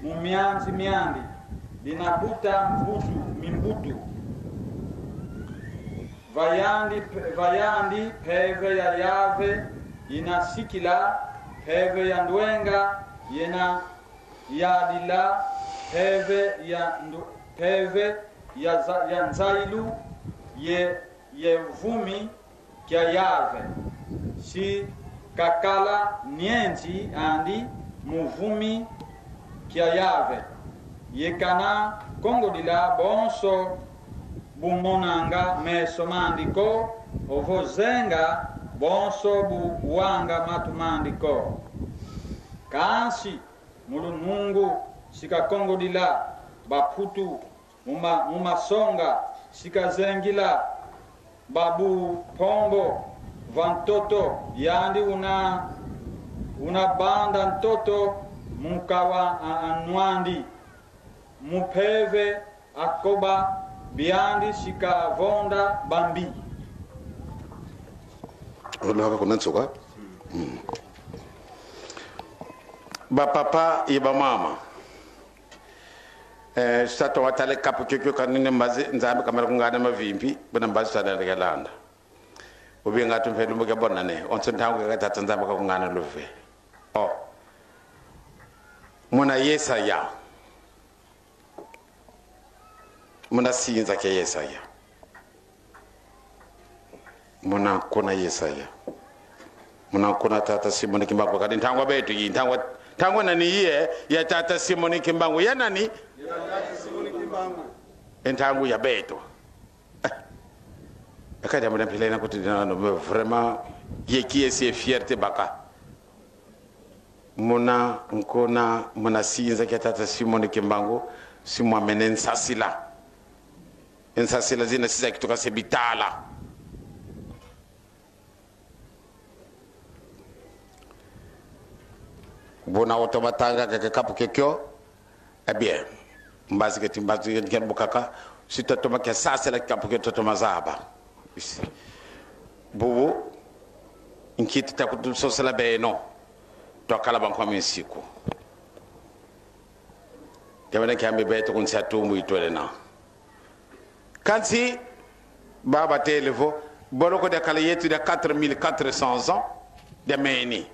mu mianzi miandi, dinabuta mbutu, mimbutu. Va yandi, va yandi mpeve ya Yave inasikila, mpeve ya ndwenga yina yadila, mpeve ya ndu-, mpeve ya za-, ya nzayilu ye, ye vumi kia Yave. Si kakala nienzi andi mu vumi kia Yave. Ye kana kongodila bonso bu monanga meso mandi ko, ovo zenga bonso bu wanga matu mandi ko. Kansi mu lunungu si kakongodila ba Mputu, mu ma-, mu masonga si kazengila ba bu mpombo va ntoto, yandi una, una banda ntoto mu nkawa a, a nwandi, mu mpeve a koba biandi si kavonda bambi. Olaka kuna nsuka. Ba papa ye ba mama. Eh, si toma tala e kapu kiokio, kanini mbazi Nzambi kamana kungana mavimpi, buna mbazi tala ya landa. Ubinga tu mpe lumbu kia bonane, onso ntangu kaka Tata Nzambi kakungana luve. Oh. Muna Yesaya. Muna sinza kia Yesaya. Muna nkuna Yesaya. Muna nkuna Tata Simoni Kimbangu. Kadi ntangu ya beto yi, ntangu, ntangu ya nani yi, eh? Ya Tata Simoni Kimbangu. Ya nani? Ya Tata Simoni Kimbangu. E ntangu ya beto. Eh. Akadi amuna mpila ina kuti dina no, mais vraiment, ye kiese ye fierté baka. Muna nkuna, muna sinza kia Tata Simoni Kimbangu, si mwamene nsasila. Nsasila zina si za kituka se bitala. Buna otoma tanga kaka e kapu kiokio, eh bien, mbazi keti, mbazi keti bukaka, si totoma kia sasila kapu kia totoma zaba. Isi. Bubu, nki tuta kutu sosela beno. Twakala bankwami nsiku. Diambu dia kiambi beto ku nsi a tumbu itwele na. Kansi, baba tele vo, boloko dia kala yeto dia quatre mille quatre cents ans, dia meni.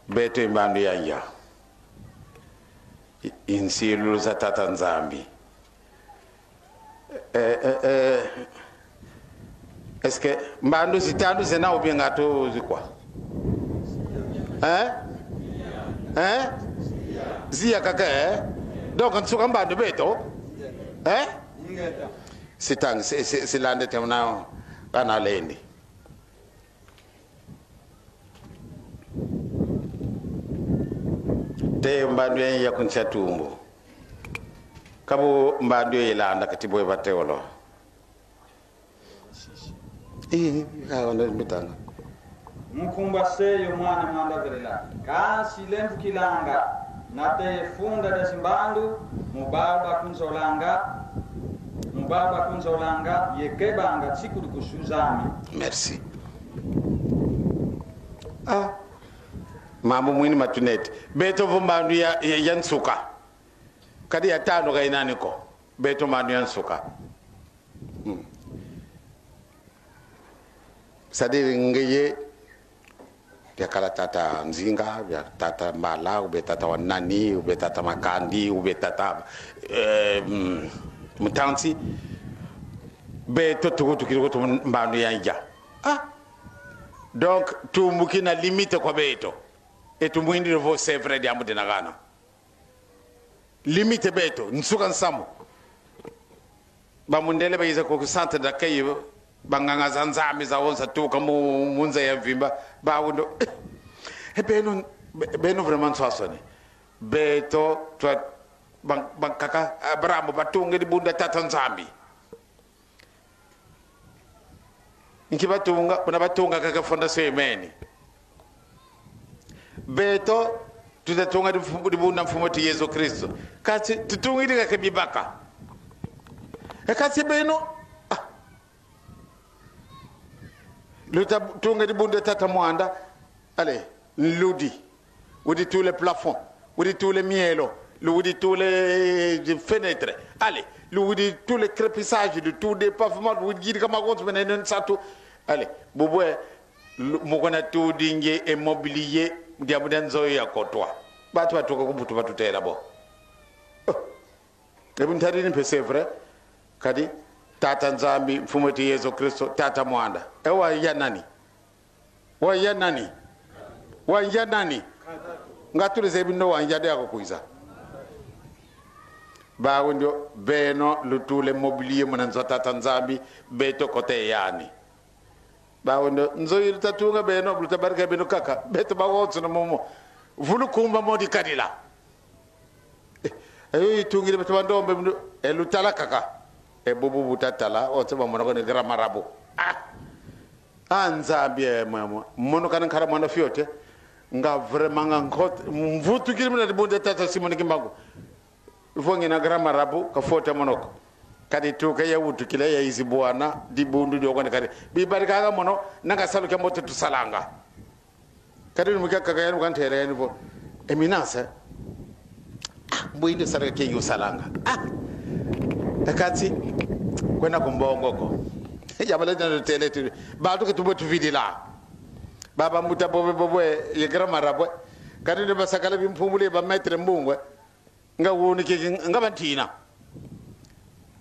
Beto i mbandu ya nza. I, i nsilu za Tata Nzambi. Eh, eh, eh. Est-ce que mbandu zitandu zena ou bien nga tu zikwa? Hein? Hein? Ziya kaka, eh? Donc, nsuka mbandu beto? Eh? Si tanga, si, si, si landa te muna, kana lendi. Te mbandu ya, ya ku nsi a tumbu. Kabu mbandu ya ilanda kati bwe ba teolo. Eh, ah, wana mitanga. Nkumbu a se yo mwana mwanda velela. Kansi lemvukilanga, nate ye funda dia zimbandu, mu bau bakunzolanga, mu bau bakunzolanga, ye kebanga nsiku di kusuza ame. Merci. Ah, mambu mwini matunete. Beto vo mbandu ya, ya, ya nsuka. Kadi ya tanu ka inani ko. Beto mbandu ya nsuka. Hmm. C'est-à-dire, ngeye, bia kala tata Nzinga, bia tata Mbala, ou bien tata wa nani, ou bien tata Makandi, ou bien tata, euh, hmm, Mutansi. Beto tukutukidi kutu mbandu ya nza. Ah! Donc, tumbu kina limite kwa beto. E tumwindi vo c'est vrai diambu dina gana. Limite beto, nsuka nsamu. Bamundele bayiza ku centre d'accueil, banganga za Nzambi zawonso tuka mu, mu nza ya mvimba, bawundo. Eh, beno, be-, beno vraiment nswaswani. Beto, twa, ban-, bankaka, Abraham, batunga dibundu dia Tata Nzambi. Nki batunga, buna batunga kaka fondation imeni. Beto, tuta tunga di mfu-, dibundu dia Mfumu wetu Yesu Kristo. Kansi, tutungidi kaka bibaka. E kansi beno, ah. Luta tunga dibundu dia Tata Mwanda. Allez, nludi. Widi tous les plafonds, widi tous les mielo, lu widi tous les fenêtres. Allez, lu widi tous les crépissages, de tous les pavements, lu widi yidika mawonso mena nsatu. Allez, bubwe, lu-, mu kuna tudingi e mobilier, diambu dia nzo ya kotwa. Bantu batuka ku Mputu batutela bo. Oh. E bu ntadidi mpe c'est vrai, kadi Tata Nzambi, Mfumu wetu Yesu Kristo, Tata Mwanda. E wa ya nani? Wa ya nani? Wa ya nani? Nga tulezebi ndo wa ya dia kukwiza. Bawu ndio beno lutula mobilier muna nzo a Tata Nzambi, beto kota yani. Bawu ndio nzo yi luta tunga beno, luta barika beno kaka, beto bawonso na momo. Vulu kumba mo dikadila. Eh, eyo itungidi beto bandombe mdu, e lutala kaka. E bubu buta tala, onse bamona ko ni grand marabout. Ah! Ah, Nzambi, eh, mwa, mwa. Mono kana nkala mwana fioti. Nga vraiment nga nkot-, mvutukidi muna dibundu dia Tata Simon Kimbangu. Vo ngina grand marabout, ka fioti mono ko. Kadi tuka ya wutukila ya izi bwana, dibundu dio kwandi kadi. Bibadikanga mono, nanga salu kia mbote tusalanga. Kadi ni mu kiakaka yandi kantela yandi vo: Eminence, ah, mbwindi salaka ke yo salanga. Ah, e kansi, kwenda ku mbongo ko. Ya bala dina tele tu. Bantu ke tubwe tuvidila. Baba mbuta bobe bobe, ye grand marabout. Kadi ni basakala bimpumbulu ye ba maître mbungwe. Nga wunu kiki, nga bantina.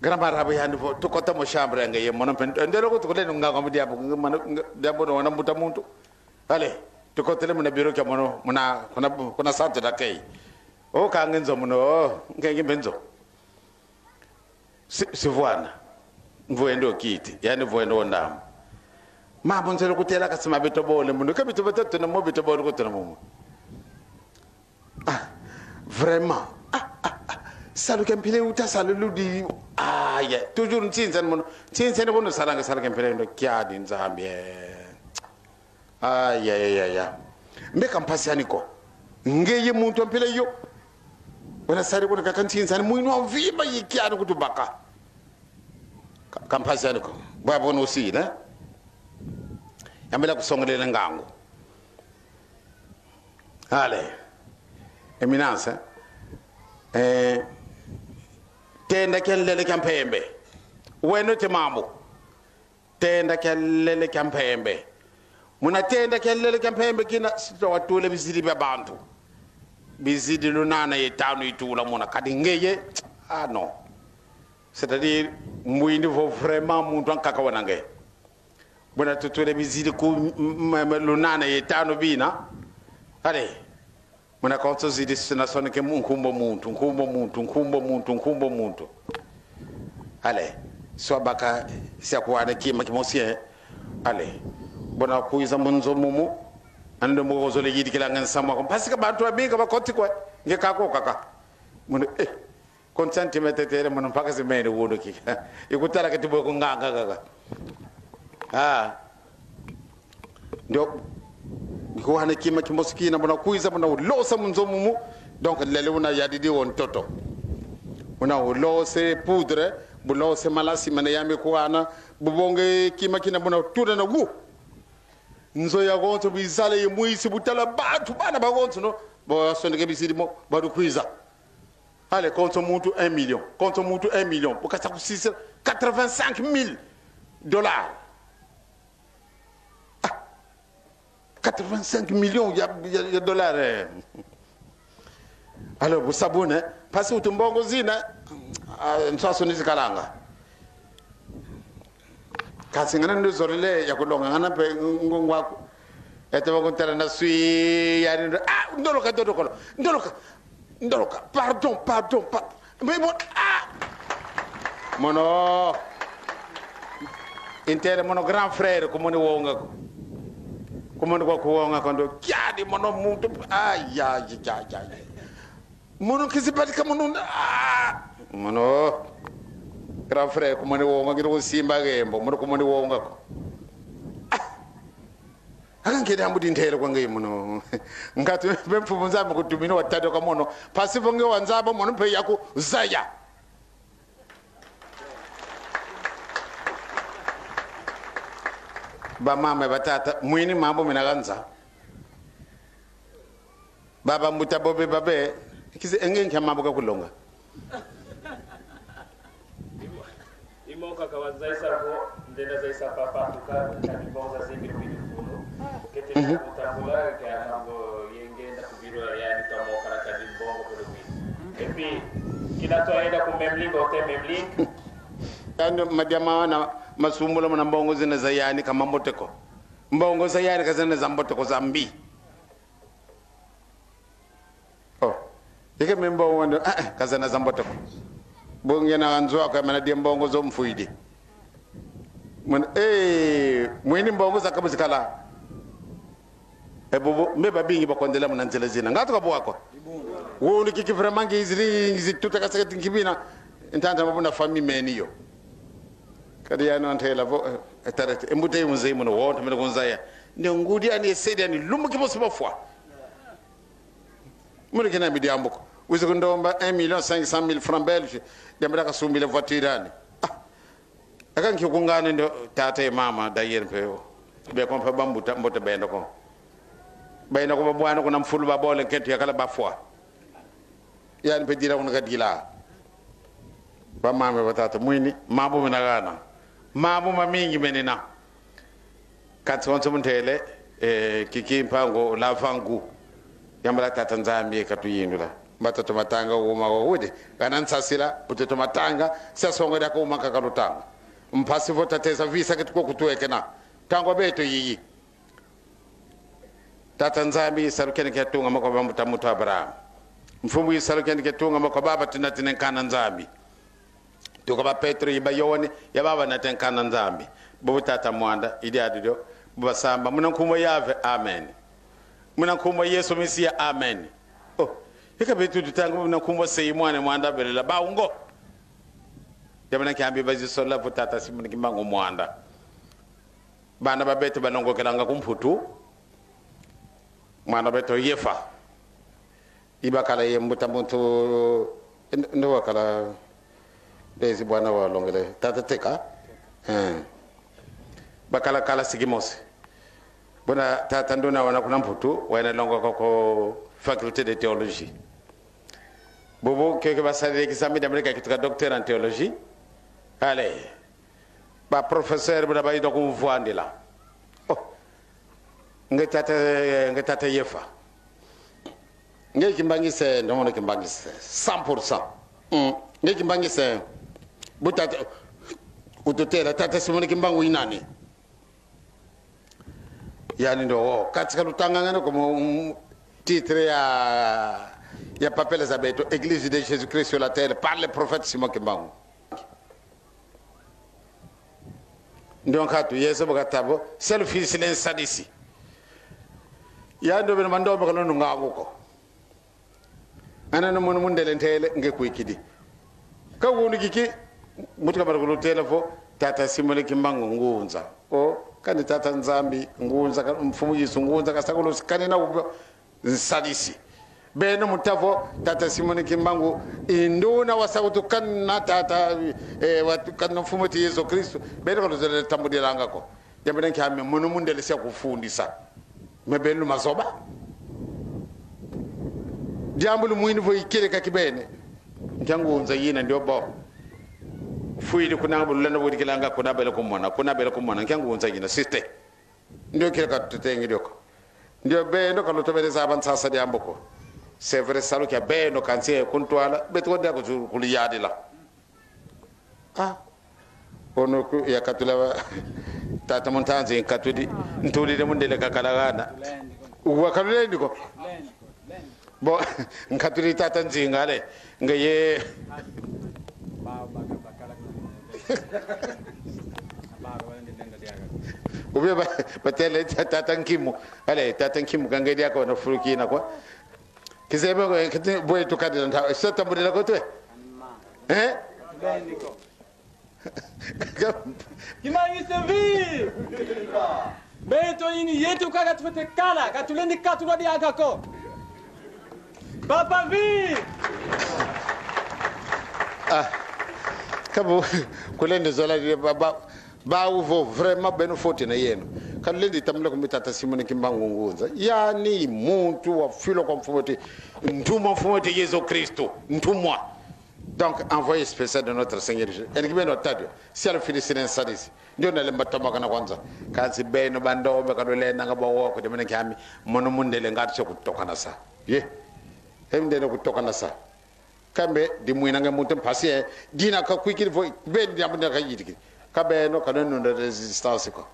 Grand marabout yandi vo: Tukota mu chambre ya ngeye mono mpe. Ndelo ko tukule nunga kwa diambu, nga mono, nga diambu no wana mbuta muntu. Allez, tukotele muna bureau kia mono, muna, kuna, kuna centre d'accueil. O, ka nge nzo mono, o, nge nge mpe nzo. Si, si vwana. Mvwende o kiti, yandi mvwende o ndambu. Mambu nzele kutela kasi ma beto bole mono. Ke beto batatu na mo beto bole kutuna momo. Ah, vraiment. Ah, ah, ah. Salu kia mpila uta salu ludi. Ah, ya. Toujours nsinsa ni mono. Nsinsa ni kono salanga salu kia mpila ndo kiadi Nzambi, eh. Ah, ya, ya, ya, ya. Mbe ka mpasi ani ko. Ngeye muntu wa mpila yo. Wena sari kono kaka nsinsa ni mwini wa mvimba ye kiadi kutubaka. Ka, ka mpasi ani ko. Bwa bono aussi, ne? Yambila kusongelela ngangu. Allez. Eminence, eh? Eh, tenda kia nlele kia mpembe. Weno te mambu. Tenda kia nlele kia mpembe. Muna tenda kia nlele kia mpembe kina, si twa watula bizidi bia bantu. Bizidi lunana ye tanu itula muna. Kadi ngeye, ah non. C'est-à-dire, mbwindi vo vraiment muntu ankaka wana nge. Buna tutula bizidi ku m-, m-, m-, lunana ye tanu bina. Allez. Muna konso zidi sina soneke mu-, nkumbu a muntu, nkumbu a muntu, nkumbu a muntu, nkumbu a muntu. Allez. Swa baka sia kuwana kima kimosi, eh. Allez. Buna kwiza mu nzo mumu. Ando mu kozole yidikila nge nsamu aku. Parce que bantu babingi bakoti kwe. Nge kaka o kaka. Muna, eh. Conscientemente tere mono mpaka zimene wunu ki. Ikutala keti bwe kunganga kaka. Ah. Ndio. Kuhana kima kimosi kina, muna kwiza, muna ulosa mu nzo mumu. Donc, lele una yadidi o ntoto. Muna ulose poudre, bulose malasi mene yambi kuhana, bubonge kima kina, muna tuna na wu. Nzo ya gonso bizala ye mwisi, butala bantu, bana ba gonso, no? Bo soneke bizidi mo, ba du kwiza. Allez, konso muntu un million. Konso muntu un million. Bu kasa kusisa quatre-vingt-cinq mille dollars. Ah, quatre-vingt-cinq millions ya, ya, ya dollars, eh. Alors, bu sa buna, parce que utu mbongo zina, ah, nswasu ni zikalanga. Kansi ngana ndu zolele ya kulonga, ngana mpe ngungu aku. Ete bakuntala na swi, yandi ndo, ah, ndoloka, ndoloka, ndoloka, ndoloka, pardon, pardon, pa-, mais bon, ah! Mono, intele mono grand frère, kumoni wonga ko. Kumoni kwa kuwonga ko ndo, kiadi mono muntu, ah, ya, ya, ya, ya, ya. Mono kizibadika mono, ah! Mono, grand frère, kumoni wonga, ngiru simba gembo, mono kumoni wonga ko. Ah! Aka nkedi ambu dintele kwa nge mono. Nkatu mpe Mfumu Nzambi kutumina watadoka mono. Mpasi vo nge wanzaba mono mpe ya kuzaya. Bamama, batata, mwini mambu mina ganza. Baba mbuta bobe babe, kizi enge nkia mambu ka kulonga. Imo kaka wazayisa vo, ndenda zayisa papa, tuka, kadi bonza zimbi kwini mfunu. Kete Mhm. kutambula, kia mambo yengenda kubiro ya ni kamoka na kadi mbongo kulubi. Et puis, kina twayenda ku Memling, hotel Memling. Yandi madiama wana masumbula muna mbongo zina za yandi ka mambote ko. Mbongo za yandi ka zina za mbote ko, za mbi. Oh. Ike mi mbongo wando, ah, ah, ka zina za mbote ko. Bonge na nzo aku yamana dia mbongo zo mfwidi. Muna, eh, mwini mbongo za kabu zikala. E bubu, mbe babingi bakondela muna nzila zina. Ngatu ka bwa ko. Wunu kiki vraiment ngi zili, ngi zituta kasaka tinkibina. Ntanta mabuna famille meni yo. Kadi yandi ntela vo, eh, etarete. E mbuta yi unze mono, wo, ntamene kunzaya. Ne ngudi ani esedi ani lumbu kimosi bafwa. Muna kina mi diambu ko. Wizi kundomba un million cinq cent mille francs belges. Diambu da kasumbila voiture ani. Ah, Aka nki ku ngana ndio tata ye mama, d'ailleurs mpe yo. Be ko mpe bambuta, mbuta benda ko. Benda ko babwana kuna mfulu, babole nkento yakala bafwa. Yandi mpe dila kuna kadila. Bamama, batata, mwini, mambu mena gana. Mambu mamingi menina. Kansi wonso mu ntele, eh, kiki mpango la vangu. Yambala Tata Nzambi katuyindula. Mba toto matanga uma wa ude. Gana nsasila, bu toto matanga, sia songo dia ko uma kaka lutanga. Mpasi vo tateza visa ketu ko kutuekena. Ntangu beto yiyi. Tata Nzambi, salu kieno kiatungama kwa bambuta muntu Abraham. Mfumu, i salu kieno kiatungama kwa baba tunatina nkanda Nzambi. Tuka ba Petro, i ba Yoane, ya baba nate nkanda Nzambi. Bubu Tata Mwanda, i diadi dio. Bubu basamba, muna nkumbu a Yave, amen. Muna nkumbu a Yesu Mesia, amen. Oh, ika betu tutanga muna nkumbu a Se, i Mwana, Mwanda Belela. Bawu ngo. Diambu dia nkiambi bazisola vo Tata Simon Kimbangu Mwanda. Bana ba beto balongokelanga ku Mputu. Mwana beto Yefa. I bakala ye mbuta muntu, nd-, ndo wakala dezi bwana walongele. Tata Teka. Eh. Bakala kala sikimosi. Buna tata nduna wana kuna Mputu, wena longoka ku faculté de théologie. Bubu, keke basadile kizambi d'Amérique kituka docteur en théologie. Allez. Ba professeur buna bayida kumvwandila. Oh. Nge tata, nge tata Yefa. Nge Kimbanguiste, ndo mono Kimbanguiste, cent pour cent. Mm. Nge Kimbanguiste, bu tata, ututela, Tata Simon Kimbangu i nani? Yandi ndo wo, kati ka lutangangana comme, mm, titre ya, ya papela za beto, Église de Jésus-Christ sur la terre, par le prophète Simon Kimbangu. Ndio nkatu, Yesu bakatabo, self is nsadisi. Yandi ndo beno mandombe kalono ngangu ko. Ana no mono mundele ntele nge kwikidi. Ka wunu kiki, mutu kamara kulutela vo, Tata Simon Kimbangu ngunza. O, kani Tata Nzambi ngunza, ka-, Mfumu Yesu ngunza, kasakulu sikani na ubo nsadisi. Beno mu ta vo, Tata Simon Kimbangu, i nduna wasa utukana tata, eh, watukana Mfumu wetu Yesu Kristu. Beno kaluzolele tambudilanga ko. Diambu dia nkiambi, mono mundele sia kufundisa. Mais beno mazoba. Diambu lumwini vo i kieleka kibeni. Nkia ngunza yina ndio bo. Fwidi kuna bu lulanda budikilanga kuna bele kumona, kuna bele kumona. Nkia ngunza yina, siste. Ndio kieleka tutengi dio ko. Ndio beno ka lutobele zaba nsasa diambu ko. C'est vrai, salu kia beno kansi ku ntwala, beto ndia kuzu-, kuluyadila. Ah. Ono ku-, yakatula wa-, tata Muntanzi nkatudi, ntudile mundele kakala gana. Wa kalulendi ko. Bon, nkatudi tata Nzinga, allez, ngeye. Ou bien ba-, batele ta-, tata Nkimu. Allez, tata Nkimu, kangedi yako na furukina kwa. Kizeme ko, kiti, boy, tukadi na nta-, sa tambudila ko twe. Eh? Kimbanguiste vive! Beto yina yeto kaka tufwete kala, ka tulendi katulwa diaka ko. Papa vive! Ah, kabu, kulendi zola di ba, ba, bawu vo vraiment beno foti na yeno. Ka lulendi tambula ko mbi Tata Simon Kimbangu ngunza. Yandi muntu wafwila kwa Mfumu wetu, ntumwa Mfumu wetu Yesu Kristu, ntumwa. Donc, envoyé spécial de notre Seigneur Jésus. Eni kibeno tadio, si alufidisi ne nsadisi. Ndio nalemba tombakana kwanza. Kansi beno bandombe ka lulendanga bawoko, diambu dia nkiambi, mono mundele ngatu se kutokana sa. Ye. Hem ndene kutokana sa. Kambe, dimwinanga muntu mpasi, eh, dina kakwikidi vo, beno diambu dina kayidikidi. Ka beno, ka lwenda résistance ko.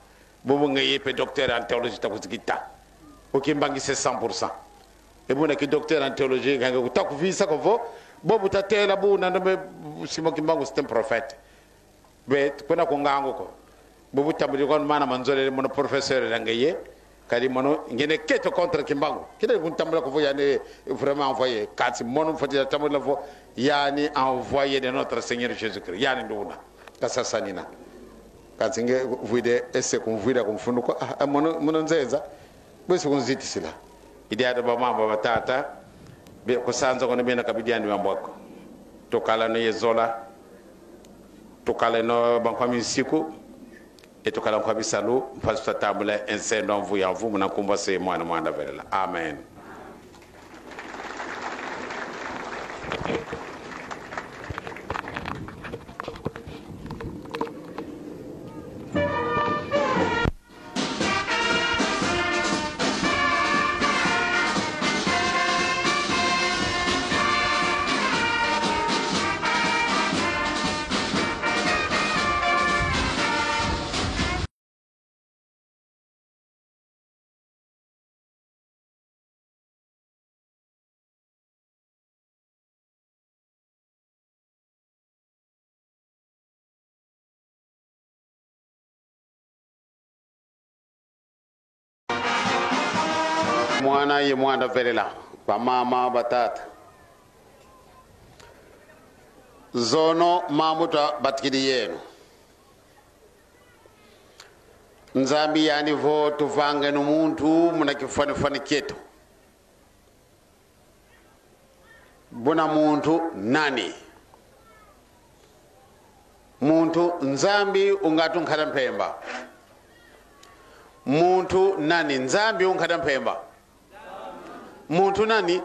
Bubu ngeye mpe docteur en théologie ta kuzikita. O Kimbanguiste cent pour cent. E buna ki docteur en théologie, kange kuta kuvisa ko vo, bobu tatela buna ndo me Simon Kimbangu c'est un prophète. Be, kuna ku ngangu ko. Bubu tambudi kwa mana manzolele mono professeur na ngeye, kadi mono ngene keto contre Kimbangu. Kina kuntambula ko vo yandi vraiment envoyé. Kansi mono mfweti tambula vo yandi envoyé de notre Seigneur Jésus-Christ. Yandi nduna. Kasasanina. Kansi nge vwidi ese kumvwida ku mfunu ko. Ah, ah, mono, mono nzenza. Bwesi kunzitisila. I diadi bamama batata. Be, kusanza kono bena ka bidiandi mambu ko. Tukala no ye zola. Tukaleno bankwa minsiku, e tukala nkwa bisalu, mpasi twatambula e nsendo a Mvu ya Mvu, muna nkumbu a Se, Mwana, Mwanda Velela. Amen. Mwana ye Mwanda Velela, bamama, batata. Zono mambu twabatikidi yeno. Nzambi yani vo tuvangeno muntu muna kifwanifwani kieto. Buna muntu nani? Muntu Nzambi ungatu nkada mpemba. Muntu nani? Nzambi unkada mpemba. Muntu nani?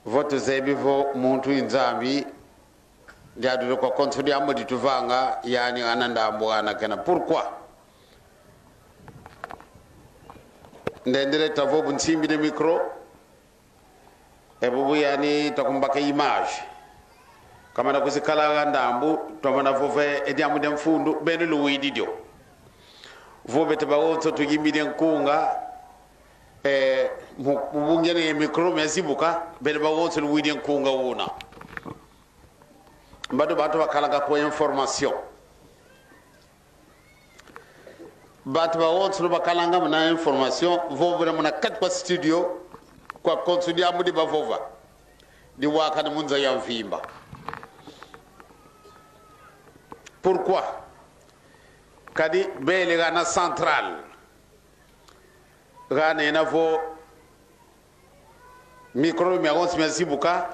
Vo tuzebi vo muntu i Nzambi, diadulu kwa konso diambu dituvanga, yani ana ndambu ana kena. Pourquoi? Ndendele ta vo bu nsimbidi micro, e bubu yani ta kumbaka image. Kamana kuzikala ga ndambu, tomana vova e diambu dia mfundu, beno luwidi dio. Vo beto bawonso tuyimbidi nkunga, eh, mu, mu bungene ye micro mia zibuka, beno bawonso luwidi nkunga una. Mbadu bantu bakalanga kwa information. Bantu bawonso bakalanga muna information, vovela muna kati kwa studio, kwa konso diambu di bavova, diwakani mu nza ya mvimba. Pourquoi? Kadi bele gana central, gana yena vo micro miawonso mia zibuka,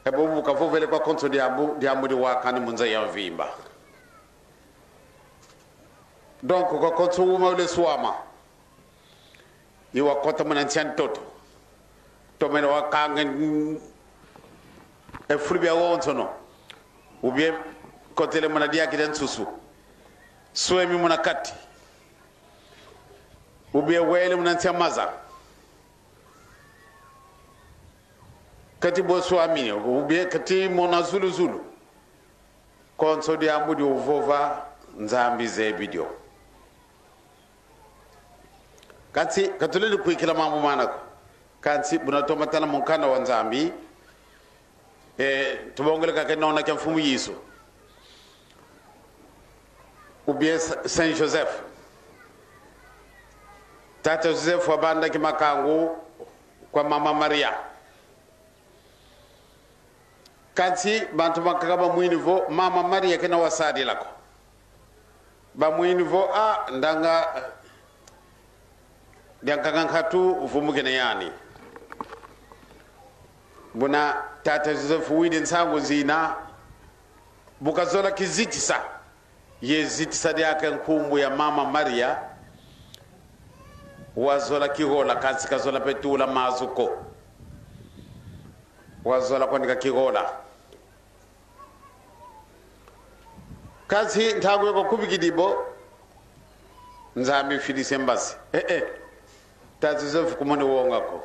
e bubu kavovele kwa konso diambu, diambu diwakani mu nza ya mvimba. Donc, kwa konso uma ule swama, i wakota muna nsi a ntoto, tomene wakanga, mm, e fulu biawonsono, ou bien kotele muna diaki dia nsusu, swemi muna kati, ou bien wele muna nsi a maza, kati bo swamini, ou bien kati mona zulu zulu. Konso diambu di uvova, Nzambi zebi dio. Kansi ka tulendi kwikila mambu mana ko. Kansi buna toma tala mu nkanda wa Nzambi, eh, tubongele kaka e nona kia Mfumu Yesu, ou bien Sa-, Saint Joseph. Tata Joseph wabandaki makangu kwa Mama Maria. Kansi bantu bankaka bamwini vo Mama Maria kena wasadila ko. Bamwini vo, ah, ndanga, eh, dia nkaka nkatu vumukina yani. Buna Tata Joseph widi nsangu zina, bu kazola kizitisa, ye zitisa diaka nkumbu ya Mama Maria, wazola kigola, kansi kazola mpe tula mazu ko. Wazola kwandi ka kigola. Kansi ntangu yo kakubikidi bo, Nzambi fidisa e mbazi. Eh, eh. Tata Joseph kumoni wonga ko.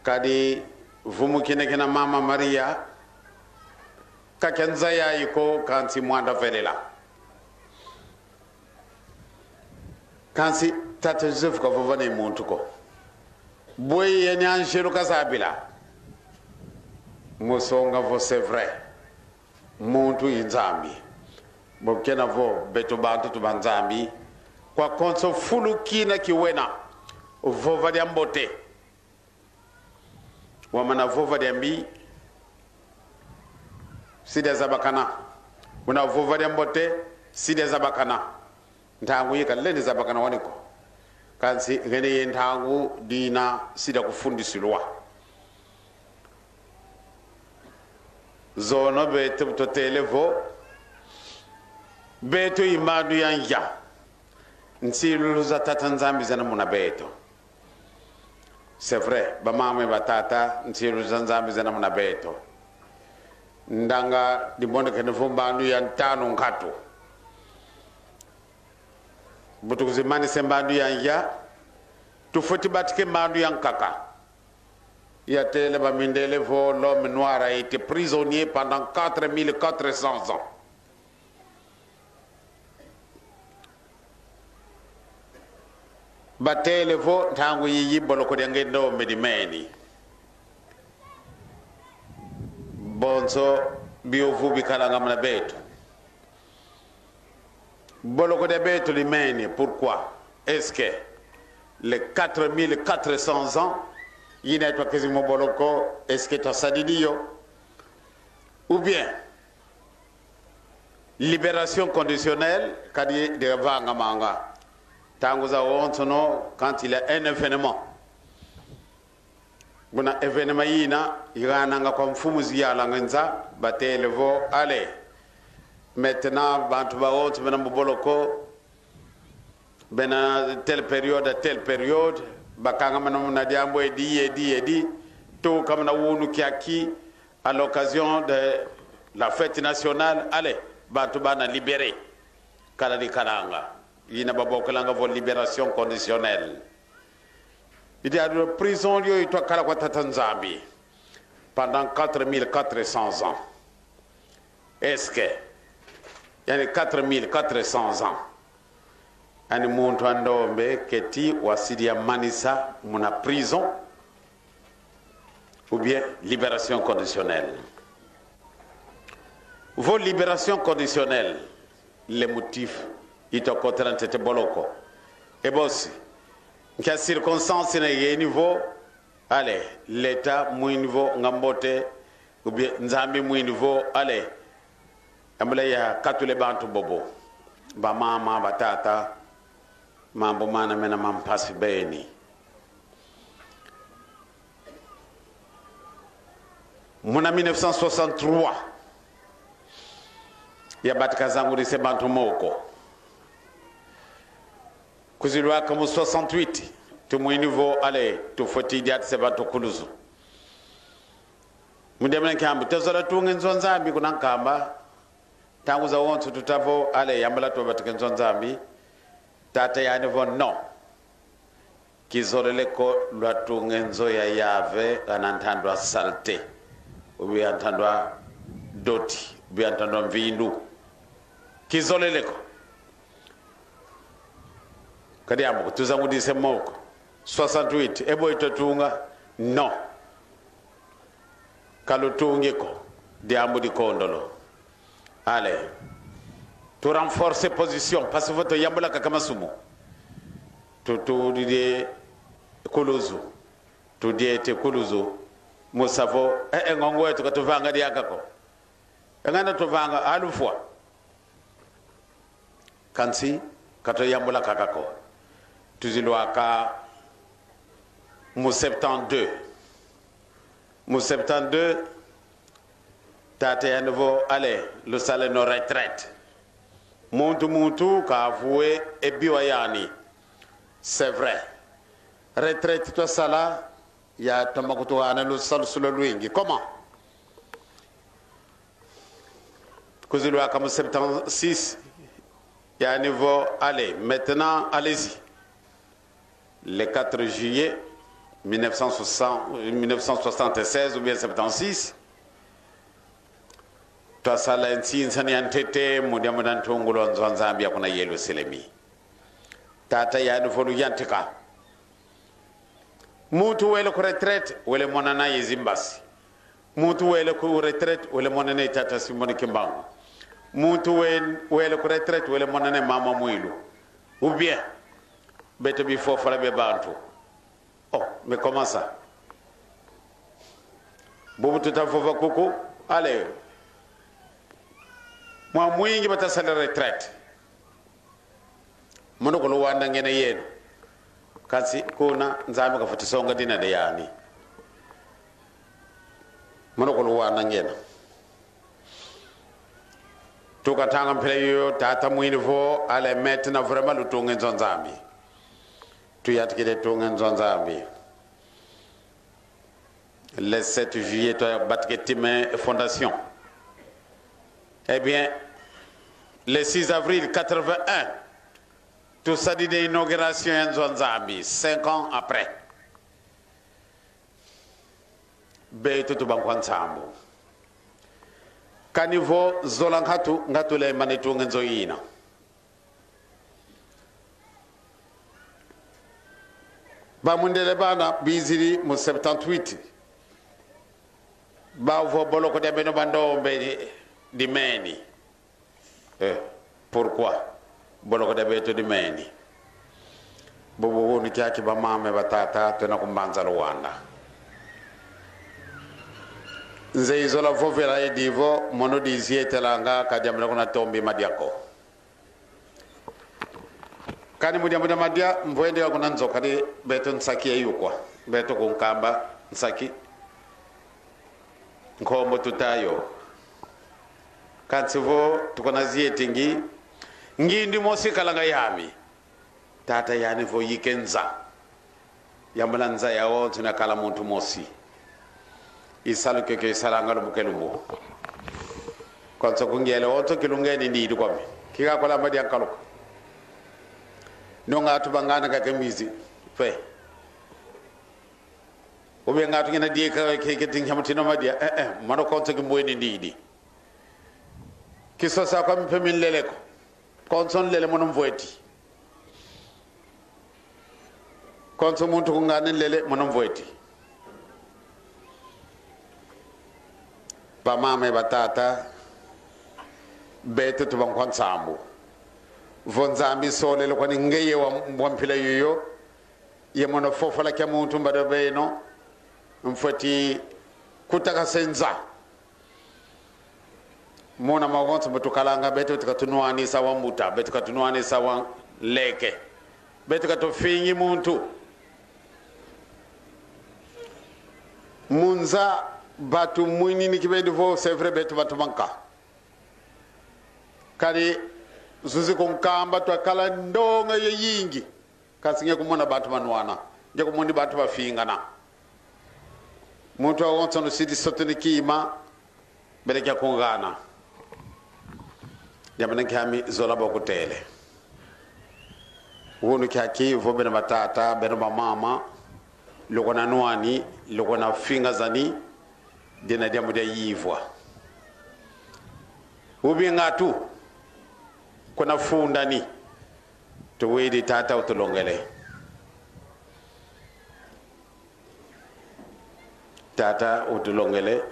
Kadi vumukina kina Mama Maria, ka kia nza yayi ko, kansi Mwanda Velela. Kansi Tata Joseph kavova na e muntu ko. Bwe yandi anjelu kazabila, mu songa vo c'est vrai, muntu i Nzambi. Bo kena vo beto bantu tu banzambi, kwa konso fulu kina kiwena, vova diambote. Wamana vova diambi, si diazabakana. Una vova diambote, si diazabakana. Ntangu yi kalendi zabakana wani ko. Kansi gene ye ntangu dina si diakufundisilwa. Zono beto tutele vo, beto i mbandu ya nza. Nsilulu za Tata Nzambi zena muna beto. C'est vrai, ba mama, ba tata, nsilulu za Nzambi zena muna beto. Ndanga dimonekene vo mbandu ya ntanu nkatu. Bu tukuzimanisa mbandu ya nza, tufweti batika mbandu ya nkaka. Yatele ba mindele vo l'homme noir a été prisonnier pendant quatre mille quatre cents ans. Batele vo ntangu yiyi boloko dia nge ndombe dimeni. Bonso biovu bikalanga muna beto. Boloko dia beto dimeni, pourquoi? Est-ce que les quatre mille quatre cents ans yina twakizi mu boloko, est-ce que twasadidi yo? Ou bien, libération conditionnelle, kadi divangamanga ntangu zawonsono quand il y a un événement. Buna événement yina igananga kwa mfumu ziyalanga nza, batele vo, allez, maintenant bantu bawonso bena mu boloko, bena telle période à telle période, bakangamana muna diambu edi, edi, edi, tuka muna wunu kiaki, à l'occasion de la fête nationale, allez, bantu bana libérés. Kala dikalanga. Yina babokelanga vo libération conditionnelle. I diadi vo prison dio i twakala kwa Tata Nzambi pendant quatre mille quatre cents ans. Est-ce que, yandi quatre mille quatre cents ans, yandi muntu a ndombe keti wasidi yamanisa muna prison, ou bien libération conditionnelle? Vo libération conditionnelle, le motif i twakotela ntete boloko. E bosi, nkia circonstance yina yeni vo, allez, l'État mwini vo nga mbote, ou bien Nzambi mwini vo, allez, yambula yakatula bantu bobo? Ba mama, ba tata, mambu mana mena ma mpasi beni. Muna mille neuf cent soixante-trois, yabatika zangudisa bantu moko. Kwizi lwaka mu soixante-huit, tumwini vo, allez, tufweti diatisa bantu ku luzu. Mu diambu dia nki? Ambu tazola tunga nzo a Nzambi kuna Nkamba. Ntangu zawonso tuta vo, allez, yambula twabatika nzo a Nzambi. Tata yandi vo, non. Kizolele ko lwatunga nzo ya yave gana ntandu a saleté, ou bien ntandu a doti, ou bien ntandu a mvindu. Kizolele ko. Ka diambu ko, tuzangudisa moko. Soixante-huit, e bo i twatunga? Non. Ka lutungi ko, diambu dikondolo. Allez, tu renforce position, parce que vo twayambula kaka masumu. Tu, tudidi ku luzu. Tudieti ku luzu. Mu sa vo, eh, eh, ngongo eto ka tuvanga diaka ko. E ngana tuvanga, a lufwa. Kansi, ka twayambula kaka ko. Twizi lwaka mu septante-deux. Mu septante-deux, tata yandi vo, allez, lusaleno retraite. Muntu, muntu kavwa e biwa yani. C'est vrai. Retraite twasala, yatoma kutuhana lusalusu lwalwingi. Comment? Kwizi lwaka mu septante-six, yandi vo, allez, maintenant, allez-y. Le quatre juillet mille neuf cent soixante, mille neuf cent soixante-seize ou bien septante-six, twasala nsinsani ya ntete mu diambu dia ntungulu a nzo a Nzambi ya kuna Yelusalemi. Tata yandi vo luyantika. Muntu wele ku retraite, wele monana ye zimbasi. Muntu wele ku retraite, wele monana ye tata Simon Kimbangu. Muntu we-, wele ku retraite, wele monana ye mama Mwilu. Ou bien, beto bifofala bia bantu. Oh, mais comment ça? Bubu tuta vova kuku, allez. Mwa mwingi bata sala retraite. Mono ku Luanda ngena yeno. Kansi kuna Nzambi kafweti songa dina dia yani. Mono ku Luanda ngena. Tuka ntangu mpila yoyo, tata mwini vo: Allez, maintenant vraiment lutunge nzo Nzambi. Tuyantikidi tunga nzo Nzambi. Le sept juillet, twabatika e tima e fondation. Eh bien, le six avril quatre-vingt-un, tusadidi inauguration ya nzo Nzambi, cinq ans après. Beto tu bankwa nsambu. Kani vo zola nkatu, nkatu lembani tunga nzo yina. Bamundele bana bizidi mu septante-huit. Bau vo: Boloko dia beno bandombe di-, dimeni. Eh, pourquoi? Boloko dia beto dimeni. Bubu wunu kiaki, bamama ye batata, twena ku Mbanza Luanda. Nze izola vovela edi vo: Mono dizietelanga, ka diambu dia kuna tombi madia ko. Kani mu diambu dia madia, mvwende kuna nzo, kadi beto nsaki ya yukwa. Beto ku Nkamba, nsaki. Nkombo tuta yo. Kansi vo tukuna zietingi, ngindu mosi kalanga yami. Tata yani vo: Yike nza. Yambula nza yawonso na kala muntu mosi. I salu kiokio isalanga lumbu ke lumbu. Konso ku ngyele wonso kilungeni ndidi kwame. Kika kola madia nkaluka. Nunga atu bangana kake mbizi. Pe. Ou bien nga atu ngina dieka ke, ke tingia mutino madia. Eh, eh, mono konso kimbweni ndidi. Kisosa kwame mpe mi nlele ko. Konso nlele, mono mvweti. Konso muntu ku ngani nlele, mono mvweti. Bamama ye batata, beto tu bankwa nsambu. Vo Nzambi solele kwani ngeye wa, wa mpila yoyo, ye mono fofola kia muntu mbado beno, mfweti kutakasa e nza. Muna mawonso mu tukalanga, beto tuka tunwanisa wa mbuta, beto tuka tunwanisa wa nleke, beto tuka tufingi muntu. Mu nza, bantu mwini ni kibeni vo, c'est vrai, beto bantu banka. Kadi zuzi ku Nkamba twakala ndonga yayingi. Kansi nge kumona bantu banwana, nge kumoni bantu bafingana. Muntu wawonsono sidi sotuni kima, bele kia kungana. Diambu dia kiami zola bakutele. Wunu kiaki vo beno batata, beno bamama, lukuna nwani, lukuna fingazani, dina diambu dia yivwa. Ubinga tu, kuna fundani. Tuwidi tata utulongele. Tata utulongele.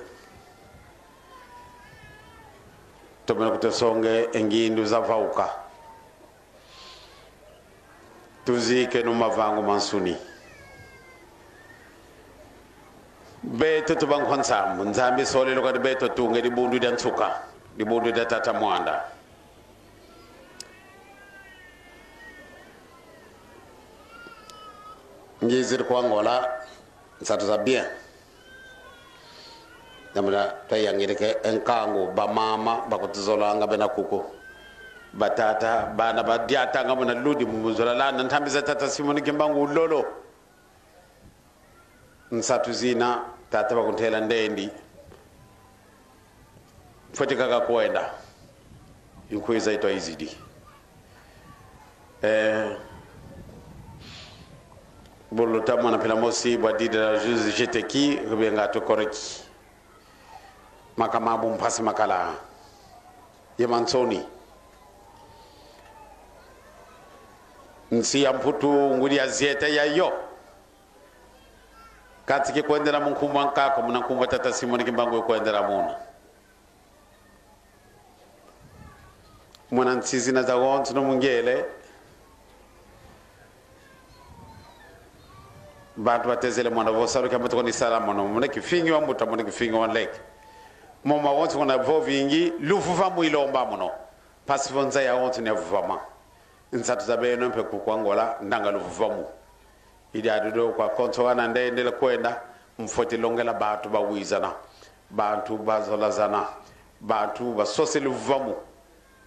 Tomene kutusonga e ngindu za vauka. Tuzikeno mavangu ma nsuni. Beto tu bankwa nsambu, Nzambi solele kwani beto tunga e dibundu dia nsuka, dibundu dia tata Muanda. Ngizidi ku Angola, nsatu za bien. Namuna twayangidika e nkangu, bamama bakutuzolanga bena kuku. Batata, bana badiatanga muna ludi mu zola landa ntambi za tata Simoni Kimbangu lolo. Nsatu zina, tata bakuntela ndendi. Mfweti kaka kwenda. Inkwiza itwa izidi. Eh, bulu tamona mpila mosi bwa didi la juzi jeteki, kubenga tu koreki. Maka mabu mpasi makala. Ye mansoni. Nsi ya Mputu ngudi ya zieta yayo. Kansi kikwendela mu nkumbu a nkaka, muna nkumbu a tata Simoni Kimbangu ikwendela muna. Muna nsi zina zawonso no mu ngyele. Bantu batezele muna vo salu kia mbuta kwani sala mono. Muna kifingi wa mbuta, muna kifingi wa nleke. Mo mawonso kuna vovingi, luvuvamu ilomba mono. Mpasi vo nza yawonso ni ya vuvama. Nsatu za beno mpe kuku Angola, ndanga luvuvamu. I diadi dio kwa konso wana ndendele kwenda, mfweti longela bantu bawizana, bantu bazolazana, bantu basosele luvuvamu.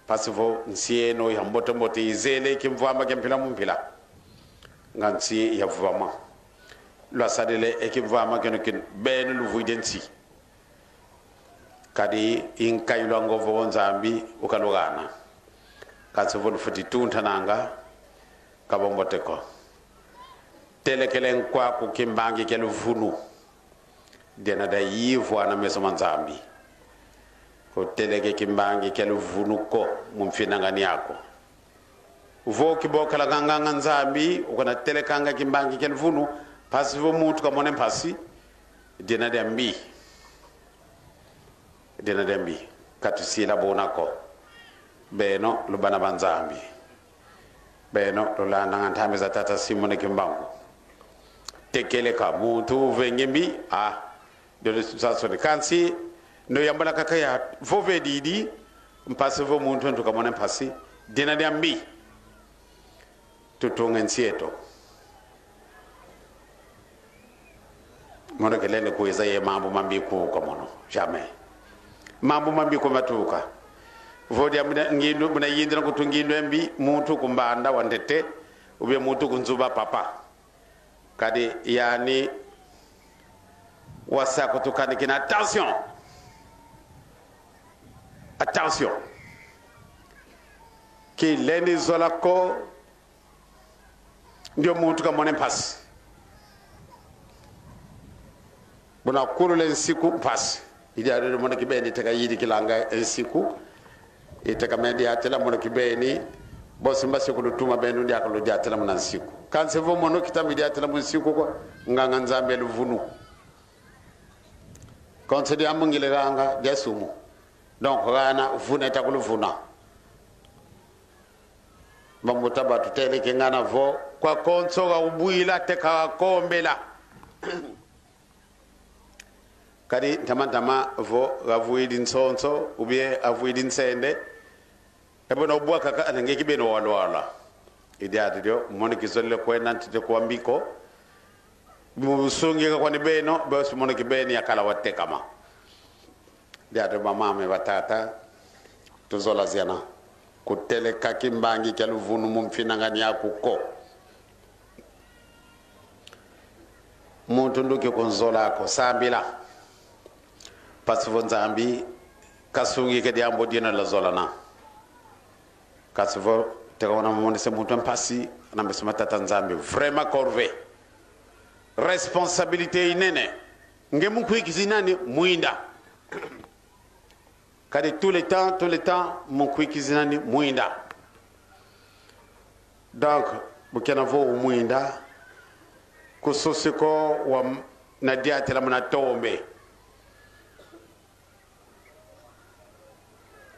Mpasi vo nsi eno ya mbote mbote izele kimvwama kia mpila mu mpila. Nga nsi ya vwama. Lwasadila e kimvwama kieno kina, beno luvwidi e nsi. Kadi i nkayilu a ngovo Nzambi ukalugana. Kansi vo lufweti tuntananga, ka bwa mbote ko. Telekele nkwaku kimbangi kia luvunu. Diena dia yivwa na meso ma Nzambi. Kuteleke kimbangi kia luvunu ko mu mfinangani aku. Vo kibokelanga nganga Nzambi, ukana telekanga kimbangi kia luvunu, mpasi vo muntu kamona e mpasi, diena dia mbi. Diena dia mbi. Ka tusila buna ko. Beno, lubana ba Nzambi. Beno, lulandanga ntambi za Tata Simon Kimbangu. Tekele ka muntu uvenge mbi, ah, dio lusasoni. Kansi, no yambula kaka ya, vo vedidi, mpasi vo muntu ntu kamona mpasi, diena dia mbi. Tutunga e nsi eto. Mono kilendi kwiza ye mambu mambi kuka mono. Jamais. Mambu mambi ko matuka. Vo dia muna ngindu, muna yindila kutu ngindu ya mbi, muntu kumbanda wa ntete, ou bien muntu kunzuba papa. Kadi yani wasa kutukanikina, attention. Attention. Kilendi zola ko, ndio muntu kamona e mpasi. Buna kulula e nsiku mpasi. I diadi dio mono kibeni teka yidikilanga e nsiku. I teka me diatela mono kibeni. Bosi mbasi kulutuma beno diaka ludiatela muna nsiku. Kansi vo mono kita me diatela mu nsiku ko, nganga Nzambi a luvunu. Konso diambu ngilikanga, dia sumu. Donc, gana vuna ita kuluvuna. Bambuta batutele kingana vo, kwa konso ga ubwila te ka kombela. Kadi ntama ntama vo gavwidi nsonso, ou bien avwidi nsende. E buna ubwa kaka, ana nge kibeni walwala. I diadi dio, mono kizolele kwenda ntete kwa mbi ko. Mu sungi ka kwani beno, bosi mono kibeni yakala watekama. Diadi bamama ye batata, tuzolaziana. Kuteleka kimbangi kia luvunu mu mfinangani aku ko. Muntu nduki kunzola ko, sambila. Mpasi vo Nzambi kasungi ke diambu dina lwazolana. Kansi vo teka una monese muntu mpasi, na meso ma Tata Nzambi. Vraiment corvée. Responsabilité inene. Nge mu nkwikizi nani? Mwinda. Kadi tout le temps, tout le temps, mu nkwikizi nani? Mwinda. Donc, bu kena vo umwinda, kusosi ko wa m-, na diatela muna tombe.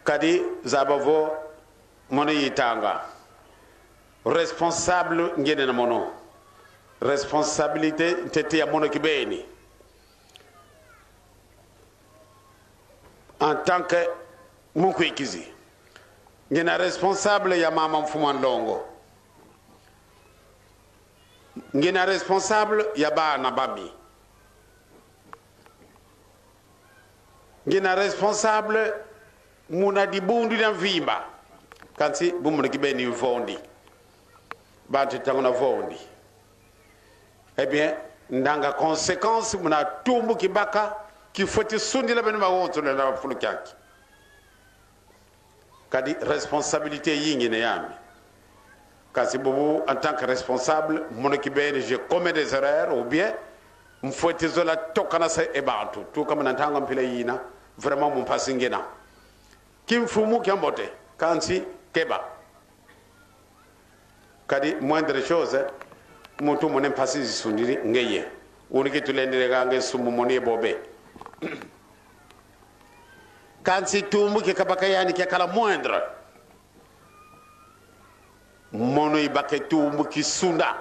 Kadi zaba vo mono yitanga. Responsable ngiena na mono. Responsabilité ntete ya mono kibeni. En tant que munkwikizi, ngiena responsable ya mama mfumu a nlongo. Ngiena responsable ya bana bami. Ngiena responsable muna dibundu dia mvimba. Kansi bu mono kibeni mvondi. Bantu ntangu na vondi. Eh bien, ndanga conséquence muna tumbu kibaka, kifweti sundila beno mawonso na fulu kiaki. Kadi responsabilité yingi na yami. Kansi bubu, en tant que responsable, mono kibeni, je commets des erreurs, ou bien mfweti zola tokanasa e bantu. Tuka muna ntangu mpila yina, vraiment mu mpasi ngiena. Kimfumu kiambote, kansi keba. Kadi moindre chose, muntu mona mpasi zisundidi ngeye. Unu ki tulendele ga nge sumbu mono ye bobe. Kansi tumbu ki kabaka yani kiakala moindre. Mono ibaka e tumbu kisunda.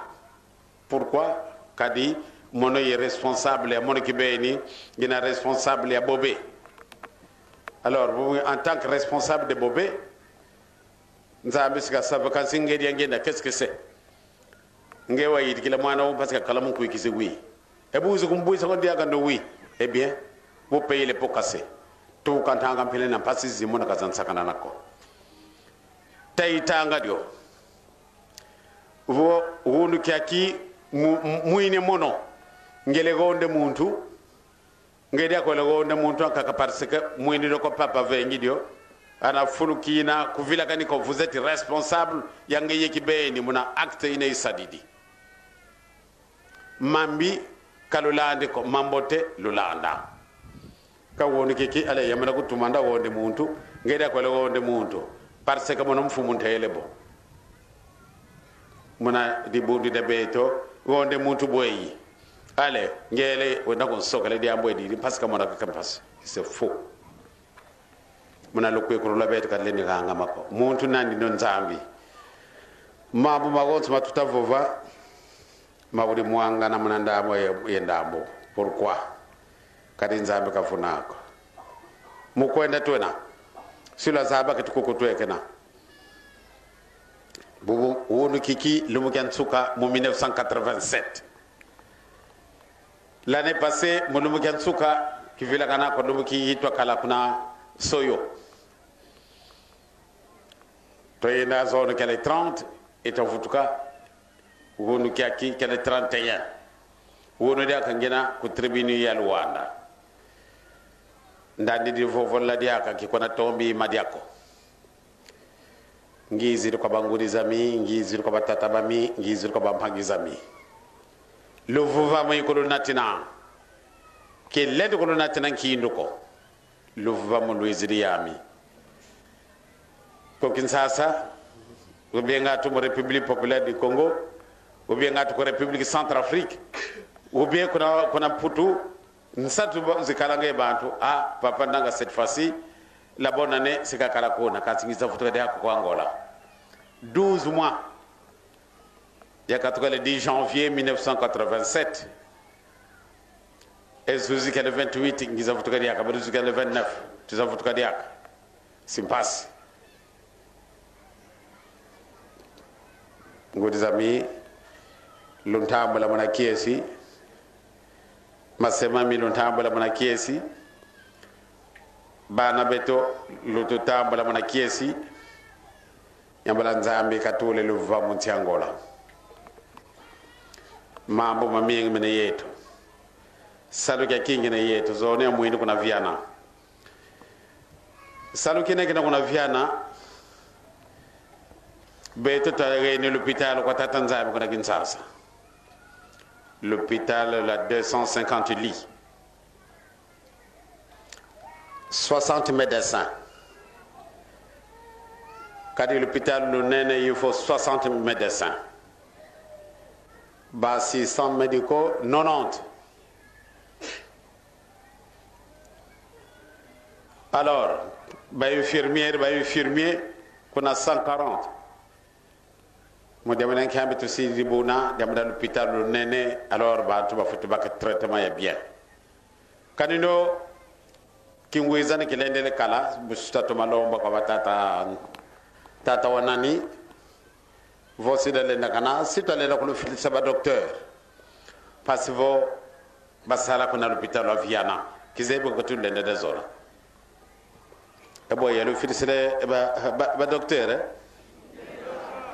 Pourquoi? Kadi mono ye responsable ya mono kibeni, ngiena responsable ya bobe. Alors, vous, en tant que responsable de bobe, Nzambi si kasava kansi nge dia ngienda, qu'est-ce que c'est? Nge wayidikila mwana wo mpasi kakala munkwikizi, oui. E bu wizi kumbwisa ko diaka ndo, oui. Eh bien, vous payez le pot cassé. Tuka ntangu mpila yina mpasi zimona ka zansakana nako. Ta itanga dio. Vo wunu kiaki mu-, mu-, mwini mono. Ngyele gonde muntu. Nge diaka wele gonde muntu ankaka parce que mwini dio ko papa vengi dio. Ana fulu kina kuvilakani ko, vous êtes responsable ya ngeye kibeni muna acte ina isadidi. Mambi ka lulandi ko, mambote lulanda. Ka wunu kiki, ale, yamana kutuma nda gonde muntu, nge diaka wele gonde muntu. Parce que mono mfumu ntele bo. Muna dibundu dia beto, gonde muntu bweyi. Ale, ngyele, wenda kunsokela diambu edi, parce que mona kaka mpasi. C'est faux. Muna lukwikulu lwa beto ka lulendi kangama ko. Muntu nandi ndo Nzambi. Mambu mawonso ma tuta vova, ma udi mwangana muna ndambu ye, ye ndambu. Pourquoi? Kadi Nzambi ka vuna ko. Mu kwenda twena. Si lwazaba keti kuku twekena. Bubu, wunu kiki lumbu kia nsuka mu mille neuf cent quatre-vingt-sept. L'année passée, mu lumbu kia nsuka, kivilakana ko lumbu ki itwa kala kuna Soyo. Twenda zone kia le trente, itwa vutuka, wunu kiaki kia le trente et un. Wunu diaka ngina ku tribune ya Luanda. Ndandidi vovola diaka ki kuna tombi madiako. Ngizidi kwa bangudi zami, ngizidi kwa batata bami, ngizidi kwa bampangi zami. Luvuvamu iku lunatina. Kilendi kulunatina nkindu ko. Luvuvamu lwizidi yami. Ku Kinshasa, ou bien ngatu mu République Populaire du Congo, ou bien ngatu ku République Centrafrique, ou bien kuna, kuna Mputu, nsatu ba-, zikalanga ye bantu. Ah, papa Nanga, cette fois-ci, la bonne année, si kakala kuna, kansi ngiza vutuka diaka ku Angola. Douze mois. Yakatuka le dix janvier mille neuf cent quatre-vingt-sept. E zuzi kia le vingt-huit, ngiza vutuka diaka, ba zuzi kia le vingt-neuf, tuza vutuka diaka. Si mpasi. Ngudi zami, luntambula muna kiesi. Mase mami, luntambula muna kiesi. Bana beto, lututambula muna kiesi. Yambula Nzambi katule luvuvamu nsi Angola. Mambu mamingi mena yeto. Salu kiaki ngina yeto, zone ya mwini kuna Viana. Salu kina kina kuna Viana, beto twageni lupitalu kwa Tata Nzambi kuna Kinshasa. Lupitalu la deux cent cinquante lits. Soixante médecins. Kadi lupitalu lunene, il faut soixante médecins. Ba assistants médicaux, nonante. Alors, ba infirmières, ba infirmiers, kuna cent quarante. Mu diambu dia nkiambi tusidi buna, diambu dia lupitalu lunene, alors bantu bafweti baka traitement ya bien. Kani ndo, kingwizana kilendele kala, bu si twatoma lomba kwa batata, tata wa nani, vo si twalenda kana, si twalenda kulufidisa ba docteur. Mpasi vo basala kuna lupitalu lwa Viana. Kizebi ko tulenda da zola. E bo yalufidisile, e ba, ba, ba docteur, eh?